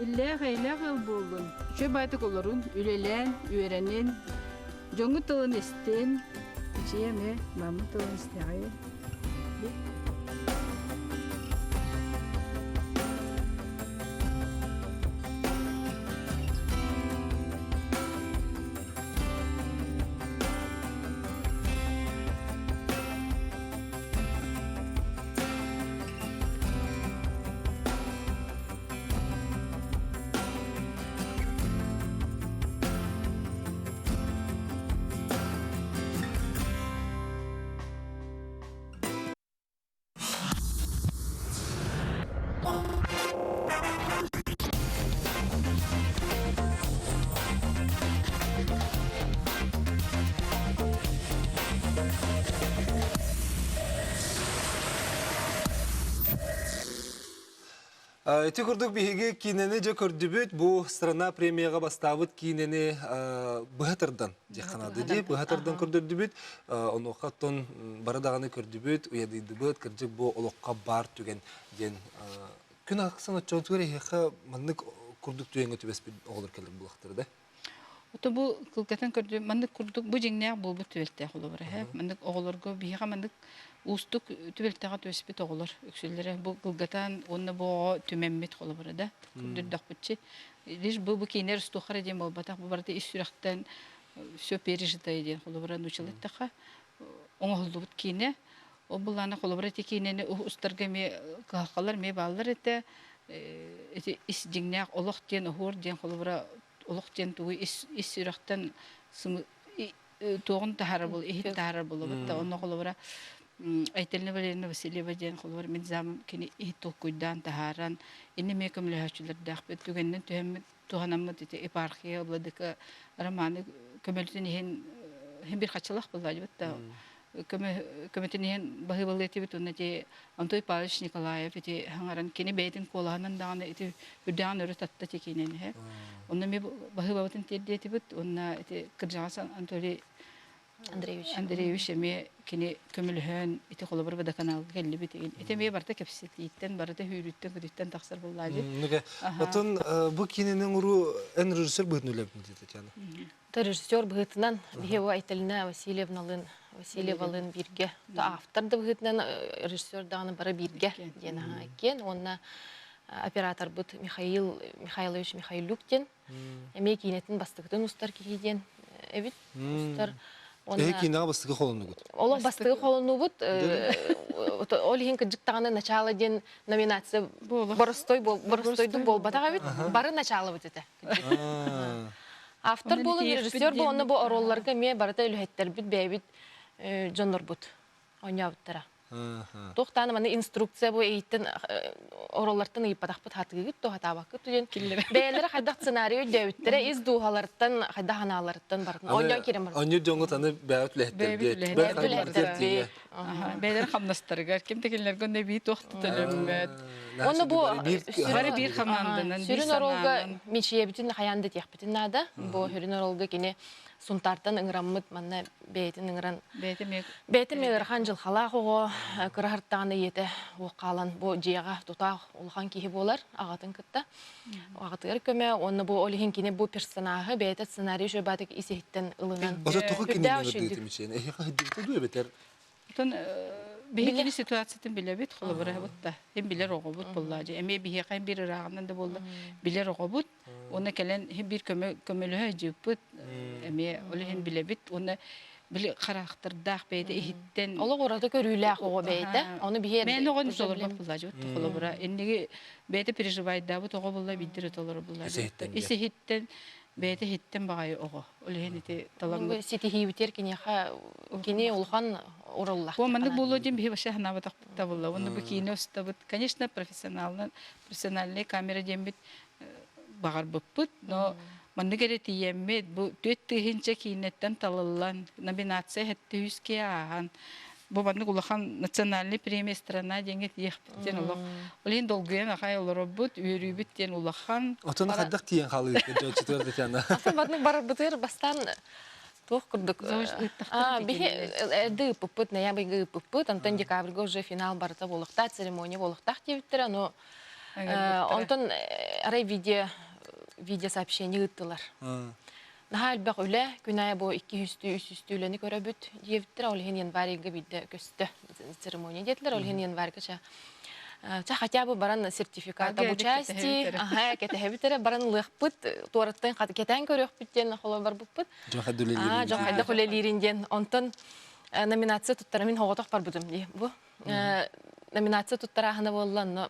Иллээх-эйэлээх ыал буоллун, үчүгэй баайтык олорун, үлэлээн, үөрэнин, дьоҥҥут тылын истин, ичиэ эмиэ мааммыт тылын истэҕин. Ити курдук биһиги киинэни дьэ көрдүбүт. Бу страна премияҕа бастаабыт киинэни быһа тардан диэххэ дии. Быһа тардан көрдөрдүбүт. Онуоха оттон бары даҕаны көрдүбүт, уйадыйдыбыт. Кырдьык бу олоххо баар түгэн диэн күн ахсын оччоотугар эһиэхэ маннык курдук түгэҥҥэ түбэспит оҕолор кэлэр буолуохтара да? Ото бу кылгатан көрдүм, маннык курдук бу дьиҥнээх буолбут түбэлтээх олобура эһэ. Маннык оҕолорго биһиэхэ маннык уустук түбэлтэҕэ түбэспит оҕолор үксүллэрэ бу кылгатан уонна бу оҕо түмэммит холобура да көрдөрдөхпүтчи. Лишь бу бу кинилэр устуохара диэн буолбатах, бу барыта ис сүрэхтэн все пережитое диэн холобура нуучалыттаха оҥоһуллубут киинэ. Ол былаана холобура ити киинэни устарга эмиэ кыһалҕалар эмиэ бааллар этэ. Ити ис дьиҥнээх олох диэн оһуор диэн холобура олох диэн тугу ис ис сүрэхтэн туоҕун таһаарар буол иһит таһаарар буолабыт да онно холобура Айталина Валерьевна Васильева диэн холобура мин замым кини иһит толкуйдаан таһааран инни эмиэ көмөлөһөөччүлэрдээхпит түгэнинэн түһэммит туһанаммыт ити епархия владыка романы көмөлтүн иһин иһин бир хачылах буллаадыбыт да көмөтүн иһин баһыыбалыы этибит уонна ити Антон Павлович Николаев ити хаҥаран кини бэйэтин куолаһынан даҕаны ити үрдэҕин өрө татта ити киинэн иһэ. Онно эмиэ баһыыбабытын тиэрдиэтибит уонна ити кырдьаҕас Анатолий Андреевич. Андреевич эмиэ кини көмөлөһөн ити холобур водоканалга кэллибит. Ити эмиэ барыта кэпсэтииттэн, барыта хүүрүүттэн, көтүттэн тахсар буоллаадьы. Отон бу киинэнин уру эн режиссер быһытын үлэбин дии Татьяна. Режиссер быһыытынан биһи бу Айталина Васильевналыын Васильевалыын бииргэ автор да быһыытынан режиссер даҕаны бары бииргэ диэн аһаа иккиэн уонна. операторбыт Михаил Михайлович Михайлюк диэн эмиэ киинэтин бастакытын устар киһи диэн эбит устар. Эһи киинэҕэ бастакы холоннугут? Олох бастакы холоннубут. Ол иһин кырдьык даҕаны начало диэн номинация боростой боростойдук буолбатах эбит. Бары началобыт этэ. Автор буолан режиссер бу онно бу оруолларга эмиэ барыта үлэһиттэрбит бэйэбит дьоннорбут оонньообуттара. Туох даҕаны маны инструкция бу эйиттэн ороллортон ыйыппатахпыт хатыгыгыт то хатаабаккыт диэн бэйэлэрэ хайдах сценарий өйдөөбүттэрэ ис дууһаларыттан хайдах анааларыттан барытын оонньоон киирэн барбыт. Оонньуур дьоҥҥут аны бэйэбит үлэһиттэрбит. Бэйэлэр хамнастарыгар ким да кинилэргэ онно эбии туох да төлөммөт. Онно бу бары биир хамаанданан сүрүн оруолга мичийэбитин хайаан да диэхпитин наада. Бу сүрүн оруолга кини Сунтаартан ыҥыраммыт манна бэйэтин ыҥыран бэйэтэ эмиэ ыарахан дьылҕалаах оҕо кыра хартаҕына ийэтэ уох хаалан бу дьиэҕэ тутаах улахан киһи буолар аҕатын кытта аҕатыгар көмө уонна бу ол иһин кини бу персонажы бэйэтэ сценарий үчүгэй ис иһиттэн ылынан Ото тоҕо кинини ыҥырдыгыт эмичиэн эһиэхэ сылдьыбыта дуу эбэтэр Отон биһигини ситуациятын билэбит, холобура бутта. Хим билэр оҕобут буоллаадьы. Эмиэ биһиэхэ биир ырааҕынан да буолла билэр оҕобут. Уонна кэлэн хим биир көмө көмөлөһө дьыппыт. Эмиэ ол иһин билэбит. Уонна били хараахтардаах бэйэтэ иһиттэн олох ураты көрүүлээх оҕо бэйэтэ. Ону биһиэр Мэн оҕону толорбот буллаадьы. Холобура инниги бэйэтэ переживайдаабыт оҕо булла биирдэр толору буллаадьы. Ис иһиттэн бэйэтэ иһиттэн баҕайы оҕо. Ол иһин ити таламмыт. Ситиһиибитигэр киниэхэ кини улахан ураллах. Бу маннык буолуо диэн биһи вообще санаабатахпыт да буолла. Уонна бу киинэ устабыт. Конечно, профессионально, профессиональная камера диэммит баҕарбыппыт, но маннык эрэ тиийэммит бу 4000 киинэттэн талыллан, номинация 700 киһи ааһан, бу маннык улахан национальный премия страна диэҥҥэ тиийэхпит диэн олох ол иһин долгуйан ахай олоробут үөрүүбүт диэн улахан Отон хайдах тиийэн хаалыгыт дьончутугар Татьяна Атын маннык барарбытыгар бастаан туох курдук биһи эрдэ ыыппыппыт ноябрьга ыыппыппыт онтон декабрьга уже финал барыта буолуохтаах церемония буолуохтаах диэбиттэрэ но онтон арай видео видео сообщение ыыттылар Наһаа элбэх үлэ, күн аайы бу 200-үстүү, 300-үстүү үлэни көрөбүт диэбиттэрэ, ол иһин январь ыйга биирдэ көстө церемония диэтилэр, ол иһин январьга ча ча хотя бы баран сертификат об участии, ага, кэтэһэбит эрэ баран ылыахпыт, туораттан кэтээн көрүөхпүт диэн холо барбыппыт. Дьон хайда үлэлиирин. Дьон хайдах үлэлиирин диэн. Онтон номинация туттара мин оҕотох барбытым дии. Бу номинация туттарааһына буолла, онно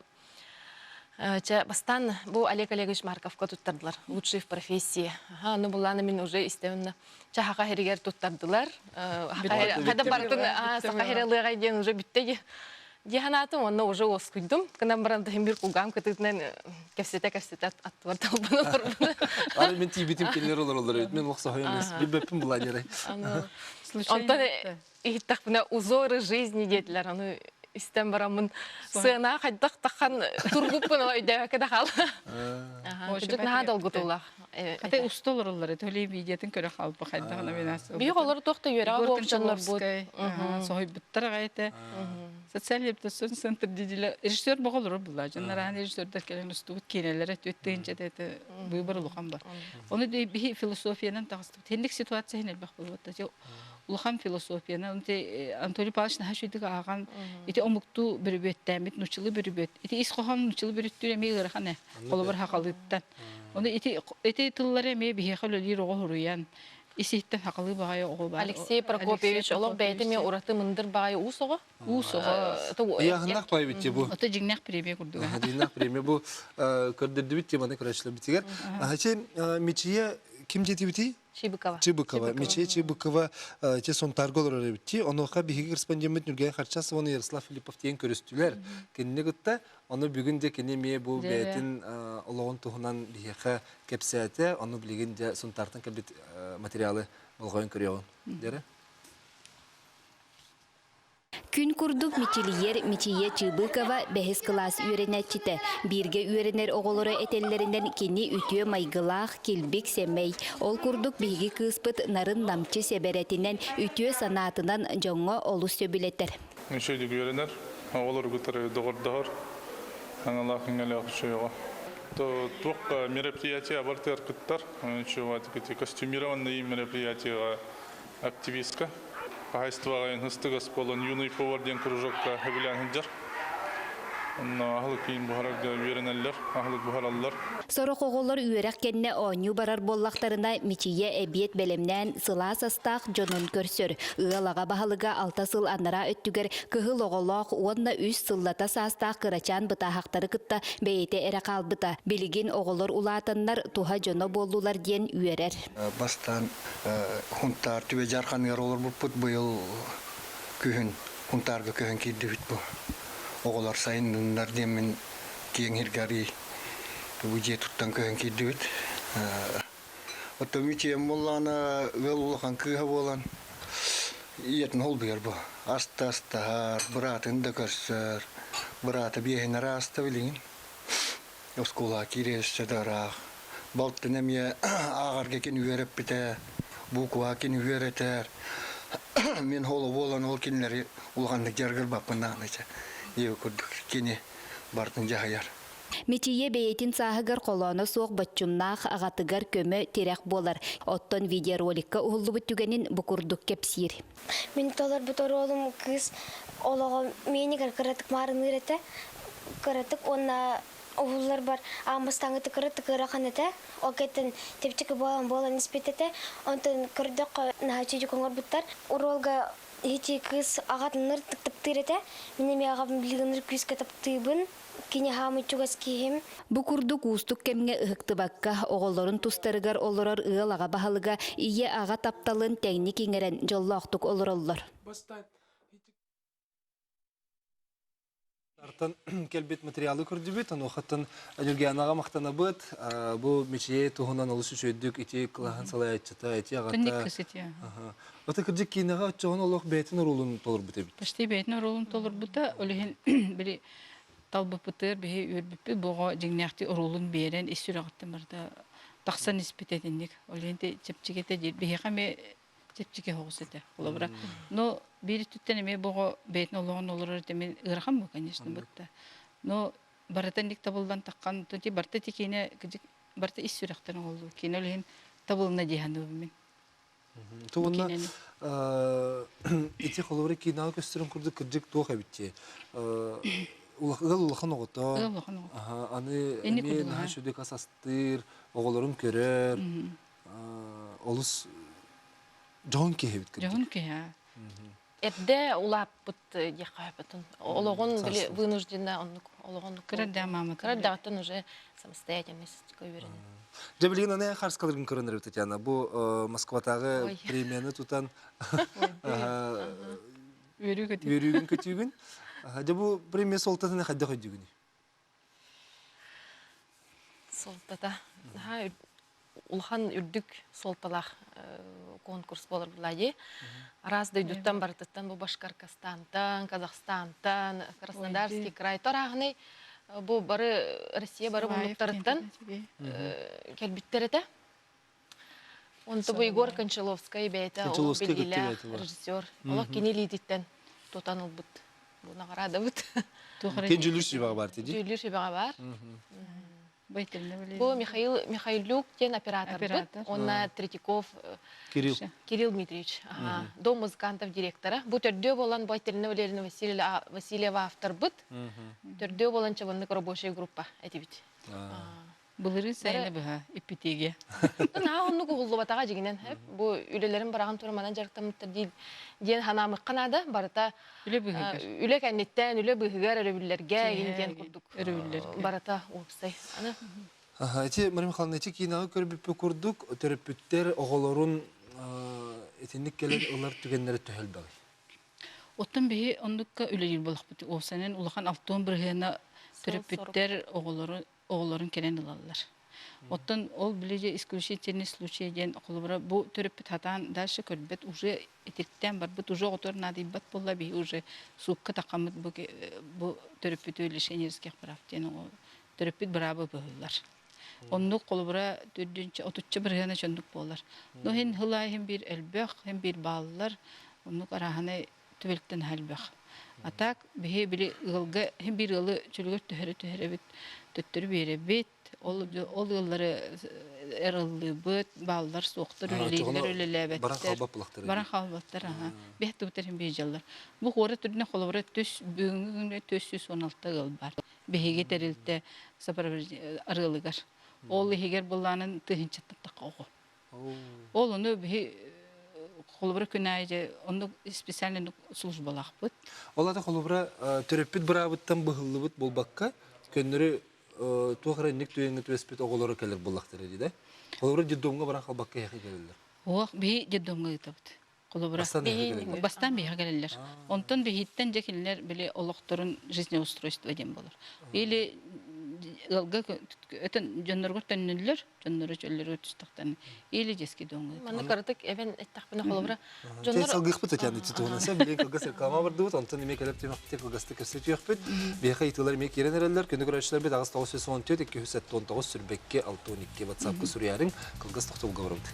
Чэ, бастаан бу Олег Олегович Марковка туттардылар. Лучший в профессии. Аха, ну буллаана мин уже истэбинна. Чэ, хаха хиригэр туттардылар. Хада бартын саха хире лыагай диэн уже бүтте дии санаатым, онно уже уоскуйдум. Кынан баран тахим бир кулгаам кытытынан кэпсэтэ-кэпсэтэ аттыбар талбан олорбуна. Аны мин тиийбитим кинилэр олороллор эбит. Мен лохсоһойон билбэппин булаанерай. Онтон иһиттэхпинэ узоры жизни диэтилэр аны истэн бараммын сыана хайдах тахан тургуппун өйдөөбөккө да хаал кырдьык наһаа долгутуулаах Хата уста олороллор төлей видеотын көрө хаалба хайдах номинация Биһиги олору туох да үөрэҕэ буолбут дьоннорбут соһуйбуттар аҕай этэ социальный реабилитационный центр дидиле режиссер боҕолору булла дьоннор режиссердар кэлэн устубут киинэлэрэ түөт тыһыынча это выбор улахан бар ону биһи философиянан таҕыстыбыт хинник ситуация хин элбэх буолбут улахан философияны Анатолий Павлович наһаа үчүгүйдүк ааҕан ити омуктуу бүрүбүөттээммит нууччалыы бүрүбүөт ити ис хоһоон нууччалыы бүрүттүүр эмиэ ыарахан ээ холобур хахалыыттан ону ити ити тыллары эмиэ биһиэхэ үлэлиир оҕо суруйан ис иһиттэн хахалыы баҕайы оҕо баар Алексей Прокопьевич олох бэйэтэ эмиэ ураты мындыр баҕайы уус оҕо уус оҕо Ыйааһыннаах баайбит бу. Ото дьиҥнээх премия курдуга. Дьиҥнээх премия бу көрдөрдүбүт теманы көрөөччүлэрбитигэр. Ачи Мичие ким диэтибитий? Чыбыкова. Чыбыкова. Миче Чыбыкова те Сунтаарга олорор эбит. Онуоха биһиги корреспондеммит Нүргэн Харчасов уонна Ярослав Филиппов диэн көрүстүлэр. Кинини кытта ону бүгүн де кини эмиэ бу бэйэтин олоҕун туһунан биһиэхэ кэпсээтэ. Ону билигин дьэ Сунтаартан кэлбит материалы болҕойон көрүөҕүҥ. Дэрэ. Күн курдук мичилийэр Мичийэ Чыбыкова бэһис кылаас үөрэнээччитэ. Бииргэ үөрэнэр оҕолоро этэллэринэн кини үтүө майгылаах, килбик сэмэй. Ол курдук биһиги кыыспыт нарын-намчы сэбэрэтинэн, үтүө санаатынан дьоҥҥо олус сөбүлэтэр. Үчүгэйдик үөрэнэр, оҕолору кытары доҕордоһор, аналаах иҥэлээх үчүгэй оҕо. Туох мероприятие абартыгар кыттар, костюмированный мероприятиеҕа активистка. Хаһаайыстыбаҕа Ыныстыгас буолан юный повар диэн кружокка сөбүлээн сылдьар. Онно аһылык киин буһарарга үөрэнэллэр, аһылык буһараллар. Сорох оҕолор үөрэх кэннэ оонньуу барар буоллахтарына, Мичийэ эбиэт бэлэмнээн сылаас астаах дьонун көрсөр. Ыал аҕа баһылыга алта сыл анараа өттүгэр кыһыл оҕолоох уонна үс сыллата саастаах кырачаан бытааһахтары кытта бэйэтэ эрэ хаалбыта. Билигин оҕолор улаатаннар туһа дьоно буоллулар диэн үөрэр. Бастаан Хунтаар түбэ дьарханыгар олорбуппут быйыл күһүн Хунтаарга көһөн киирдибит бу. Оҕолор сайынныннар диэммин киэҥ сиргэ арыый бу дьиэ туттан көһөн киирдибит. Оттон Мичийэм буоллаҕына ыал улахан кыыһа буолан ийэтин холбуйар бу. Аста астаһар, быраатын да көрсөр. Быраата биэһин ааста билигин. Оскуолаҕа киирэ өссө да ыраах. Балтын эмиэ ааҕарга кини үөрэппитэ, буква кини үөрэтэр. Мин холо буолан ол кинилэри улаханнык дьарыгырбаппын даҕаны чэ. Ийэ курдук кини барытын дьаһайар. Мичийэ бэйэтин сааһыгар холооно суох боччумнаах аҕатыгар көмө, тирэх буолар. Оттон видеороликка уһуллубут түгэнин бу курдук кэпсиир. Мин толорбут оруолум кыыс олоҕо миэнигэр кыратык маарыныыр этэ. Кыратык уонна уһулларбар аан бастааҥҥы кыратык ыарахан этэ. Ол кэнниттэн чэпчэки буолан буолан испит этэ. Онтон көрдөххө наһаа үчүгэй оҥорбуттар. Оруолга ити кыыс аҕатын ыртык таптыыр этэ. Мин эмиэ аҕабын билигин күүскэ таптыыбын. Кини хаамый чугас киһим. Бу курдук уустук кэмҥэ ыһыктыбакка, оҕолорун тустарыгар олорор ыал аҕа баһылыга ийэ-аҕа тапталын тэҥник иҥэрэн дьоллоохтук олороллор. Артан кэлбит материалы көрдүбүт, онуохаттан Ньургианаҕа махтанабыт. Бу Мичийэ туһунан олус үчүгэйдик ити кылаһын салайааччыта, ити аҕата. Түнник кыс ити. Ата кырдьык киинэҕэ оччоҕун олох бэйэтин оруолун толорбут эбит. Почти бэйэтин оруолун толорбута, ол иһин били талбыппытыгар биһи үөрбүппүт бу оҕо дьиҥнээхтик оруолун биэрэн ис сүрэҕиттэн барыта тахсан испит этинник. Ол иһин чэпчэки этэ диир. Биһиэхэ эмиэ чэпчэки соҕус этэ. Холобура, но биир өттүттэн эмиэ бу оҕо бэйэтин олоҕун олорор этэ мин ыарахан бу, конечно, бытта. Но барыта инник табыллан таххан, барыта ити киинэ барыта ис сүрэхтэн оҥоһуллубут киинэ ол иһин табылынна дии саныыбын мин. Тугунна ити холобура киинэҕэ көстөрүн курдук кырдьык туох эбит дии. Ыал улахан оҕото. Ыал улахан оҕото. Аны эмиэ наһаа үчүгэй ас астыыр, оҕолорун көрөр. Олус дьоһун киһи эбит кырдьык. Дьоһун киһи. Эрдэ улааппыт диэххэ сөпөтүн. Олоҕун били вынужденно оннук олоҕун Кыра да маама. Кыра даҕаттан уже самостоятельность үөрэнэн. Дьэ билигин аны харыскаларгын көрөн эрэбит Татьяна. Бу Москватааҕы премияны тутан үөрүүгүн көтүүгүн. Дьэ бу премия суолтатын хайдах өйдүүгүнүй? Суолтата наһаа улахан үрдүк суолталаах конкурс буолар буолаа Араас дойдуттан барытыттан бу Башкортостантан, Казахстантан, Краснодарский край тарааһынай бу бары Россия бары муннуктарыттан кэлбиттэр этэ. Онто бу Егор Кончаловскай бэйэтэ олох билиилээх режиссер. Олох кини илиититтэн тутан ылбыт. Бу наҕараадабыт. Кин дьүүллүүр сүбэҕэ бар дии. Дьүүллүүр сүбэҕэ бар. Бу Михаил Михайлюк диэн операторбыт. Уонна Третьяков Кирилл. Кирилл Дмитриевич. Дом музыкантов директора. Бу төрдүө буолан Байтарина Валерьевна Васильева авторбыт. Төрдүө буолан чабаннык рабочая группа этибит. Былырыын сайыны быһа иппитиигэ. Наһаа оннук уһуллубатаҕа дьиҥинэн. Бу үлэлэрин быраҕан туран манан дьарыктаммыттар диэн санаамыкка наада. Барыта үлэ быыһыгар. Үлэ кэнниттэн, үлэ быыһыгар өрөбүллэргэ игин диэн курдук. Өрөбүллэргэ. Барыта уопсай. Аны Ити Мария Михайловна, ити киинэҕэ көрбүппүт курдук, төрөппүттэр оҕолорун итинник кэлэн ылар түгэннэрэ төһө элбэҕий? Оттон биһи оннукка үлэлиир буолахпыт. Уопсайынан улахан алтыан бырыһыана төрөппүттэр оҕолору оҕолорун кэлэн ылаллар. Оттон ол били исключительный случай диэн холобура бу төрөппүт хатаан дальше көрбөт уже итиртэн барбыт уже оҕотор наадыйбат буолла биһи уже суукка тахаммыт бу бу төрөппүтү лишение прав диэн төрөппүт быраабы быһыллар. Оннук холобура төрдүнчэ отучча бырыһыана чоннук буолар. Но хин хылаа хин биир элбэх, хин биир бааллар, оннук арааһынай түбэлтэн элбэх. А так биһи били ыалга хин биир ыалы чөлүгэр түһэрэ түһэрэбит, төттөрү биэрэбит, ол ол ыаллары эрыллыыбыт, бааллар суохтар, үлэлииллэр, үлэлээбэттэр. Баран хаалбат булахтар. Баран хаалбаттар, аха. Биһ тубутар хин биир дьаллар. Бу хуора түрүнэ холобура түс бүгүҥҥү күҥҥэ 416 ыал бар. Биһиги тэрилтэ арыалыгар. Ол иһигэр былаанын тыһынчаттан тахха оҕо. Ол ону биһи холобура күн аайы дьэ оннук специальный службалаахпыт. Ол ата холобура төрөппүт быраабыттан быһыллыбыт буолбакка, көннөрү туох эрэ инник түгэҥҥэ түбэспит оҕолоро кэлэр буоллахтара дии да. Холобура детдомҥа баран халбакка эһиэхэ кэлэллэр. Ох, биһи детдомҥа ыытабыт. Холобура, бастаан биһиэхэ кэлэллэр. Онтон биһиттэн дьэ кинилэр били олохторун жизнеустройство диэн буолар. Или ыалга өтөн дьонноргор төннөллөр, дьоннору чөллөрүгэр түстэхтэринэ или детский дом. Манна кыратык эбэн эттэхпинэ холобура дьоннор салгыахпыт Татьяна туһунан сэ билигин кылгас реклама бардыбыт онтон эмиэ кэлэр түмэхпитин кылгастык көрсүтүөхпүт биһиэхэ ыйытыылар эмиэ киирэн эрэллэр күнү көрөөччүлэрбит 8 914 279 сүрбэкки 62 WhatsApp-ка суруйарыҥ кылгас тохтобулга барабыт.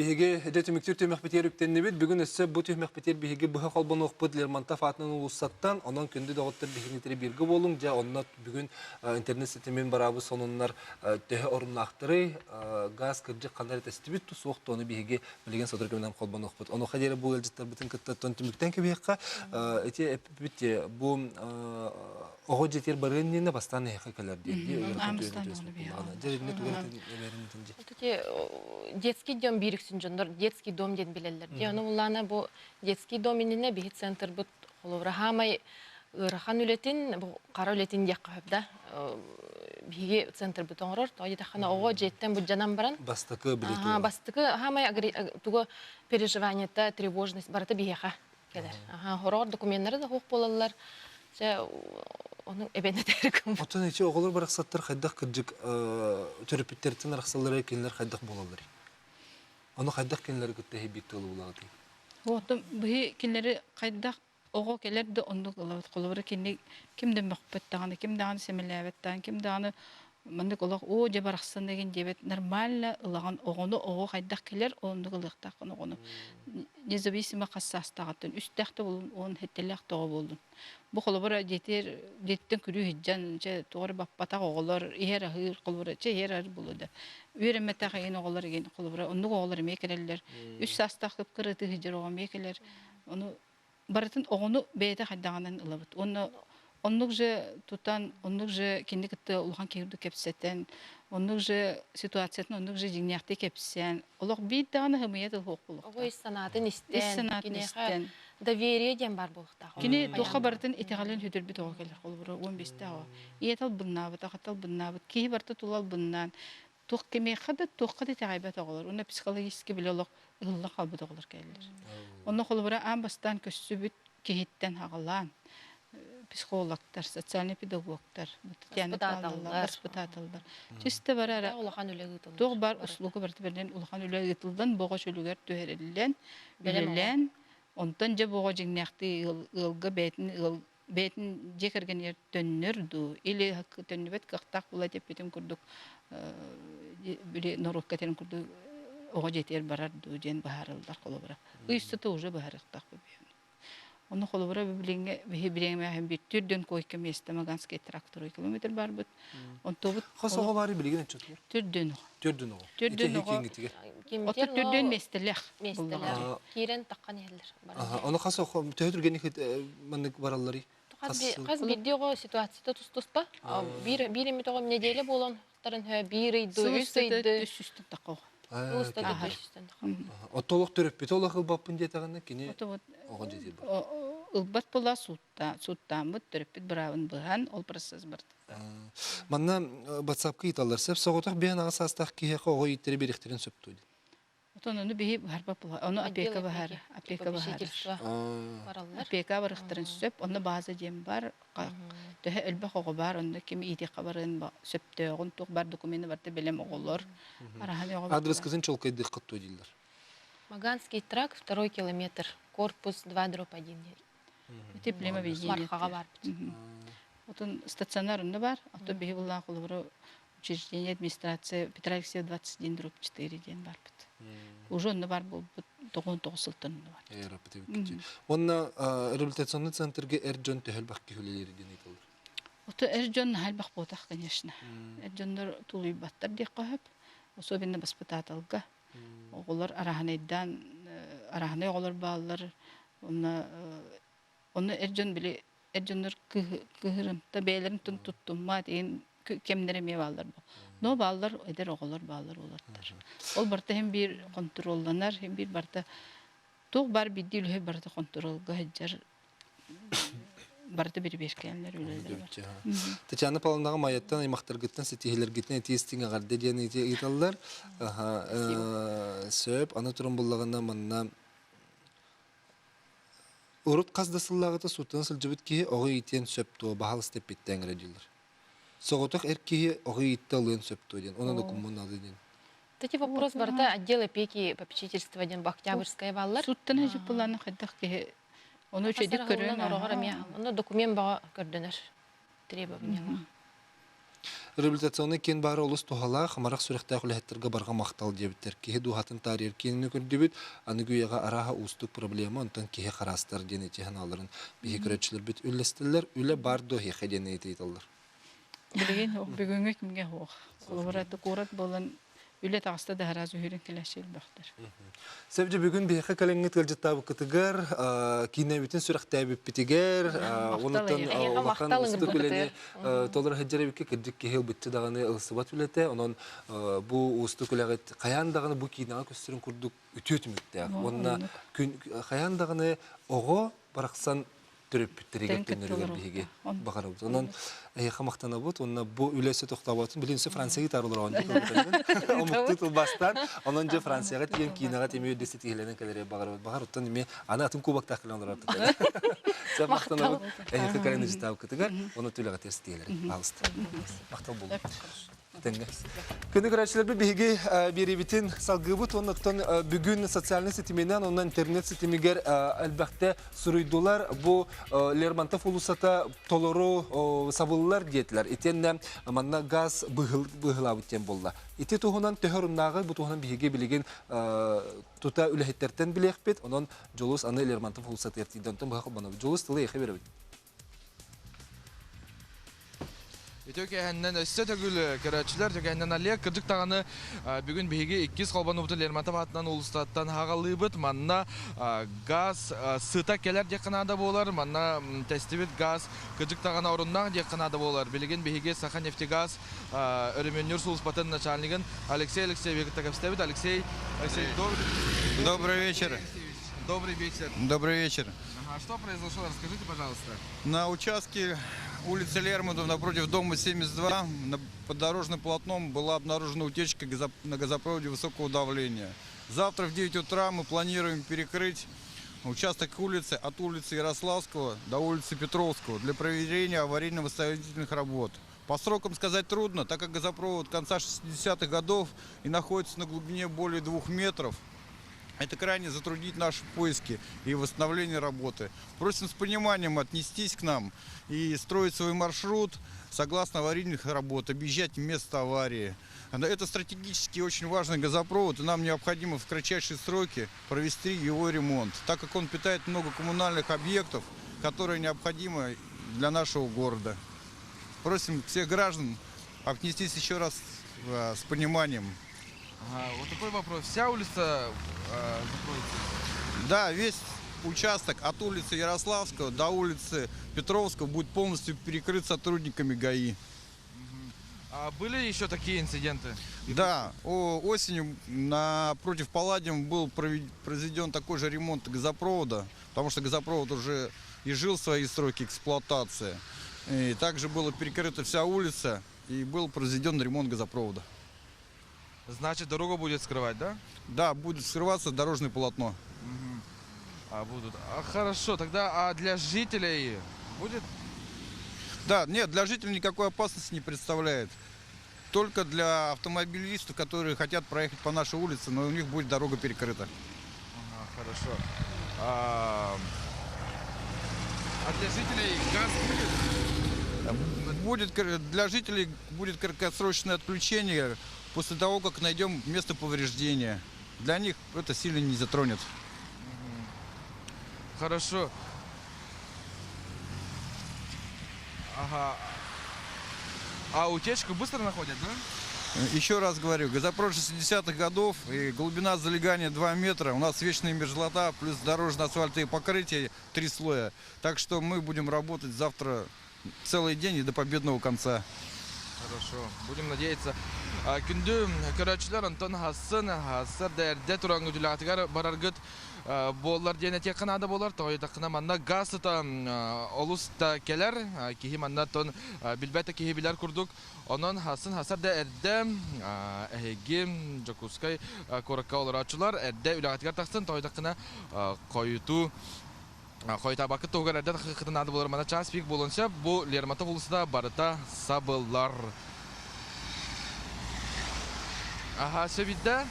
Биһиги дьэ түмүктүүр түһүмэхпитигэр үктэннибит. Бүгүн өссө бу түһүмэхпитигэр биһиги быһа холбонуохпут Лермонтов аатынан уулуссаттан. Онон күндү доҕоттор биһигини бииргэ буолуҥ. Дьэ онно бүгүн интернет ситимин бараабыт сонуннар төһө оруннаахтарый, газ кырдьык ханна эрэ тэстибит ту суох тону биһиги билигин сотору кэминэн холбонуохпут. Онуоха диэри бу ыалдьыттарбытын кытта түмүктэн кэбиһиэххэ. Ити эппит бу оҕо дьиэтигэр барыан иннинэ бастаан эһиэхэ кэлэр диэн дии ыарахан түгэн түбэспит буоллаҕына. Дьэ иннэ тугу Ити детский дом биир үксүн дьоннор детский дом диэн билэллэр. Дии ону буллаана бу детский дом иннинэ биһи центрбыт холобура хаамай ыарахан үлэтин бу хара үлэтин диэххэ сөп да биһиги центрбыт оҥорор. Тоҕо диэтэххинэ оҕо дьиэттэн буддьанан баран бастакы билии бастакы хаамай тугу переживаниета тревожность барыта биһиэхэ кэлэр. Аха, хороҕор докуменнары да суох буолаллар. Чэ, ону эбэн этэр гыммыт. Оттон ити оҕолор барахсаттар хайдах кырдьык төрөппүттэриттэн арахсаллара кинилэр хайдах буолалларый? Ону хайдах кинилэри кытта иһийбит тылы булаҕытый? Оттон быһы кинилэри хайдах оҕо кэлэр да оннук ылабыт. Холобура кини ким да мөхпөт даҕаны, ким даҕаны сэмэлээбэт даҕаны, ким даҕаны маннык олох оо дьэ барахсан дэгин диэбэт нормально ылаҕын оҕону оҕо хайдах кэлэр оннук ылыахтааххын оҕону независимо хас саастааҕыттан үстээх да буоллун уон сэттэлээх да оҕо буоллун бу холобура дьиэтигэр дьиэттэн күрүү сылдьан чэ тоҕо эрэ баппатах оҕолор иһэр аһыыр холобура чэ иһэр аһыыр буолуо да үөрэммэтэх игин оҕолор игин холобура оннук оҕолор эмиэ кэлэллэр үс саастаах кып-кыра ытыы сылдьар оҕо эмиэ кэлэр ону барытын оҕону бэйэтэ хайдаҕынан ылабыт уонна оннук же тутан оннук же кини кытта улахан киһи курдук кэпсэтэн оннук же ситуациятын оннук же дьиҥнээхтик кэпсээн олох биир даҕаны хымыйа тыл суох буолуохтаах. Оҕо ис санаатын истэн, ис санаатын истэн. доверие диэн баар буолуохтаах. Кини туохха барытын итэҕэлин сүтэрбит оҕо кэлэр холобура 15-тээх оҕо. Ийэтэ албыннаабыт, аҕата албыннаабыт, киһи барыта тула албыннаан туох кимиэхэ да туохха да итэҕэйбэт оҕолор уонна психологически били олох ыһыллан хаалбыт оҕолор кэлэллэр. Онно холобура аан бастаан көссүбүт киһиттэн аҕалаан психологтар, социальный педагогтар, Татьяна Павловна, воспитателлар. Чисто бара улахан үлэ ыытыллар. Туох бар услуга барыта бэринэн улахан үлэ ыытыллан, боҕо чөлүгэр түһэриллэн, үлэлээн, онтон дьэ боҕо дьиҥнээхтии ыалга бэйэтин ыал бэйэтин дьиэ кэргэнигэр төннөр дуу или төннүбэт кыахтаах буола эппитим курдук били норуокка этэрин курдук оҕо дьиэтигэр барар дуу диэн быһаарыллар холобура ый устата уже быһаарыахтаах Ону холобура билиҥҥи биһи бириэмэһин биир түрдөн койка место Маганский трактор километр барбыт. Онтобут Хас оҕо баары билигин оччотугар? Түрдөн оҕо. Түрдөн оҕо. Түрдөн оҕо. Ото түрдөн местелех. Местелех. Киирэн таххан иһэллэр. Ону хас оҕо төһө түргэнник маннык баралларый? Хас биирдии оҕо ситуацията тус-туспа. Биир биир эмит оҕо неделя буолан тарын биир ыйды, үс ыйды. Үс үстэн тахха оҕо. Оттолох төрөппүтэ олох ылбаппын диэтэҕинэ кини оҕо дьиэтигэр бар. Ылбат була сууттааммыт төрөппүт быраабын быһан ол процесс барда. Манна WhatsApp-ка ыыталлар сөп соҕотох биһэн аҕа саастаах киһиэхэ оҕо ииттэри биэриэхтэрин сөп дуо диэн. Отон ону биһи быһарбат була. Ону опека быһар, опека быһарар. Опека барыхтарын сөп. Онно база диэн бар. Төһө элбэх оҕо бар, онно ким иитиэххэ барыан сөптөөҕүн, туох бар докумены барыта бэлэм оҕолор. Араһан оҕо Адрескытын чолкайдыаххыт дуо дииллэр. Маганский тракт, второй километр, корпус 2 дробь 1 диэн. Ити племобъединение. Мархаҕа барбыт. Отон стационар онно бар. Ото биһи буллаах холобуру. Учреждение администрация Петра Алексеева 21 дробь 4 диэн барбыт. Уже онно бар буолбут 99 сылтан онно барбыт. Онно реабилитационный центрга эр дьон төһө элбэх киһи үлэлиир диэн ыйыталлар? Ото эр дьон наһаа элбэх буотах, конечно. Эр дьоннор тулуйбаттар диэххэ сөп. Особенно баспытааталга. Оҕолор араһынайдаан араһынай оҕолор бааллар. Онно онно эр дьон били эр дьоннор кыһырымта бэйэлэрин тун туттуммат иһин кэмнэр эмиэ бааллар бу. Но бааллар эдэр оҕолор бааллар уолаттар. Ол барыта иһин биир хонтуруолланар, иһин биир барыта туох баар биирдии үлэһит барыта хонтуруолга сылдьар барыта бирибиэркэлэнэр үлэлэр бар. Татьяна Павловнаҕа Майаттан аймахтаргыттан ситиһилэргитин этиистиҥ эҕэрдэ диэн ыйыталлар. Сөп. Аны туран буллаҕына манна Урут хас да сыллааҕыта сууттана сылдьыбыт киһи оҕо иитиэн сөп дуо, баһаалыста эппиттээҥ эрэ дииллэр. Соҕотох эр киһи оҕо ииттэ ылыан сөп дуо диэн, онон докумуон наада диэн. Эти вопрос барыта отдел опеки попечительства диэн бу Октябрьская бааллар. Сууттана сылдьыбыт хайдах киһи ону үчүгэйдик көрөн ороҕор эмиэ онно документ баҕа көрдөнөр требования. Реабилитационнай киин баара олус туһалаах, амарах сүрэхтээх үлэһиттэргэ барҕа махтал диэбиттэр. Киһи дууһатын таарыйар киинини көрдүбүт, аныгы үйэҕэ арааһа уустук проблема, онтон киһи хараастар диэн ити санааларын биһи көрөөччүлэрбит үллэстэллэр. Үлэ баар дуо эһиэхэ диэн ыйыталлар. Билигин бүгүҥҥү кимҥэ суох. Холобура, куорат буолан үлэ таҕыста да араас үһүрүн кэлээччи элбэхтэр. Сөбдө бүгүн биһиэхэ кэлэҥҥит ыалдьыттаабыккытыгар, киинэбитин сүрэхтээбиппитигэр, онуттан улахан устук үлэни толоро сылдьар эбиккэ кырдьык киһи ылбычча даҕаны ылсыбат үлэтэ. Онон бу уустук үлэҕит хайаан даҕаны бу киинэҕэ көстөрүн курдук үтүө түмүктээх. Уонна хайаан даҕаны оҕо барахсан төрөппүттэригэр төннөрүгэр биһиги баҕарабыт. Онон эһиэхэ махтанабыт уонна бу үлэ өссө тохтооботун билин өссө Францияга ытаар олороҕун омуктуу тылбаастаан онон дьэ Францияҕа тиийэн киинэҕэ тимир үрдү ситиһилэнэн кэлэри баҕарабыт. Баҕар оттон эмиэ аны атын кубоктаах кэлэн олорор Сөп махтанабыт эһиэхэ кэлэн ыжытаабыккытыгар уонна түлэҕитигэр ситиһилэри. Пожалуйста. Махтал буолун. Тэҥҥэ. Күнү көрөөччүлэрбит биһиги биэриибитин салгыыбыт уонна оттон бүгүн социальнай ситиминэн уонна интернет ситимигэр элбэхтэ суруйдулар. Бу Лермонтов уулуссата толору сабыллар диэтилэр. Итиэннэ манна газ быһылаабыт диэн буолла. Ити туһунан төһө оруннааҕы бу туһунан биһиги билигин тута үлэһиттэртэн билиэхпит. Онон Дьулус аны Лермонтов уулуссатыгар тиийдэ. Онтон быһа холбонобут. Дьулус тылы эйиэхэ биэрэбит. Үтүө киэһэннэн өссө төгүл көрөөччүлэр, түгэннэн Олег кырдьык даҕаны бүгүн биһиги иккис холбонуубутун Лермонтов аатынан уулуссаттан хаҕалыыбыт. Манна газ сыта кэлэр диэххэ наада буолар. Манна тэстибит газ кырдьык даҕаны оруннаах диэххэ наада буолар. Билигин биһиги Саханефтегаз өрөмүөннүүр сулууспатын начальнигын Алексей Алексеевич кытта кэпсэтэбит. Алексей, Алексей, добрый, добрый вечер. Добрый вечер. Добрый вечер. Ага, что произошло? Расскажите, пожалуйста. На участке улицы Лермонтова напротив дома 72 на поддорожным полотном была обнаружена утечка на газопроводе высокого давления. Завтра в 9 утра мы планируем перекрыть участок улицы от улицы Ярославского до улицы Петровского для проведения аварийно-восстановительных работ. По срокам сказать трудно, так как газопровод конца 60-х годов и находится на глубине более 2 метров. Это крайне затруднит наши поиски и восстановление работы. Просим с пониманием отнестись к нам и строить свой маршрут согласно аварийных работ, объезжать место аварии. Это стратегически очень важный газопровод, и нам необходимо в кратчайшие сроки провести его ремонт, так как он питает много коммунальных объектов, которые необходимы для нашего города. Просим всех граждан отнестись еще раз с пониманием. Ага, вот такой вопрос. Вся улица закроется? Да, весь участок от улицы Ярославского до улицы Петровского будет полностью перекрыт сотрудниками ГАИ. А были еще такие инциденты? Да, осенью напротив Палладиум был произведен такой же ремонт газопровода, потому что газопровод уже и жил свои сроки эксплуатации. И также была перекрыта вся улица и был произведен ремонт газопровода. Значит, дорогу будет скрывать, да? Да, будет скрываться дорожное полотно. Угу. А будут. А, хорошо, тогда а для жителей будет? Да, нет, для жителей никакой опасности не представляет. Только для автомобилистов, которые хотят проехать по нашей улице, но у них будет дорога перекрыта. Ага, хорошо. А для жителей газ будет? Будет для жителей будет краткосрочное отключение после того, как найдем место повреждения. Для них это сильно не затронет. Хорошо. Ага. А утечку быстро находят, да? Еще раз говорю, газопровод 60-х годов и глубина залегания 2 метра. У нас вечная мерзлота, плюс дорожно-асфальтовые покрытия 3 слоя. Так что мы будем работать завтра целый день и до победного конца. Хорошо, будем надеяться. Күндү көрөөччүлэр онтон сарсын сарсыарда эрдэ туран үлэҕитигэр бараргыт буоллар диэн этиэххэ наада буолар. Тоҕо манна газ сыта олус да кэлэр. Киһи манна тон билбэт да киһи билэр курдук. Онон сарсын сарсыарда эрдэ эһиги Дьокуускай куоракка олорооччулар эрдэ үлэҕитигэр тахсын. Тоҕо хойутуу Хойутаабаккыт туһугар эрдэ тахыаххытын наада буолар мана час пик буолуон сөп. Бу Лермонтов уулуссата барыта сабыллар. Ага, все видно.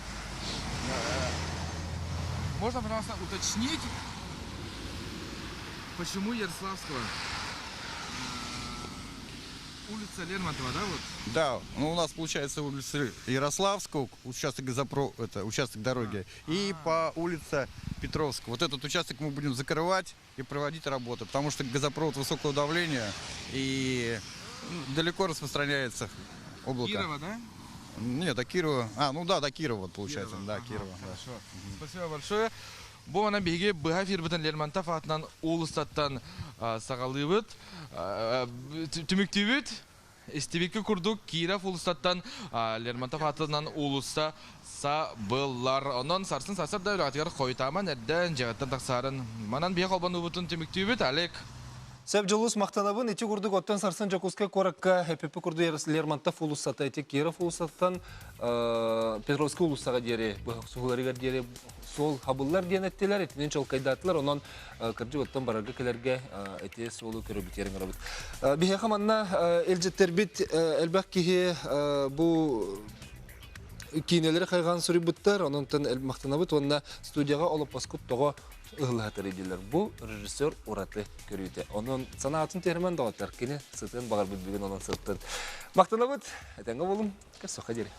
Можно, пожалуйста, уточнить, почему Ярославского? Улица Лермонтова, да, вот? Да, ну у нас получается улица Ярославского, участок газопро, это участок дороги, и по улице Петровского. Вот этот участок мы будем закрывать и проводить работы, потому что газопровод высокого давления и далеко распространяется облако. Кирова, да? Нет, до Кирова. А, ну да, до Кирова вот получается. Кирова, Да, ага, Кирова. да. Хорошо. Спасибо большое. Бу манан биһиги быһа эфирбитин Лермонтов аатынан уулуссаттан саҕалыыбыт, түмүктүүбүт. Истибиккит курдук Киров уулуссаттан Лермонтов аатынан уулусса сабыллар. Онон сарсын сарсыарда үлэҕитигэр хойутааман эрдэ дьиэҕиттэн тахсаарын. Манан биһи холбонуубутун түмүктүүбүт. Олег. Сөп Дьулус махтанабын. Ити курдук оттон сарсын Дьокуускай куоракка ХПП курдук Лермонтов уулуссата ити Киров уулуссаттан Петровский уулуссаҕа диэри суһуларыгар диэри суол хабыллар диэн эттилэр, итинэн чолкайдаатылар. Онон кырдьык оттон барарга кэлэргэ ити суолу көрөбүт ыҥырабыт. Биһиэхэ манна илдьиттербит элбэх киһи бу киинэлэри хайҕаан суруйбуттар, онон махтанабыт уонна студияҕа олоппоскут тоҕо ыһыллаһатар дииллэр. Бу режиссер ураты көрүүтэ. Онон санаатын түһэрмэн доҕоттор, кини сытын баҕарбыт бүгүн онон сыттын. Махтанабыт, этэҥҥэ буолуҥ, көрсөххө диэри.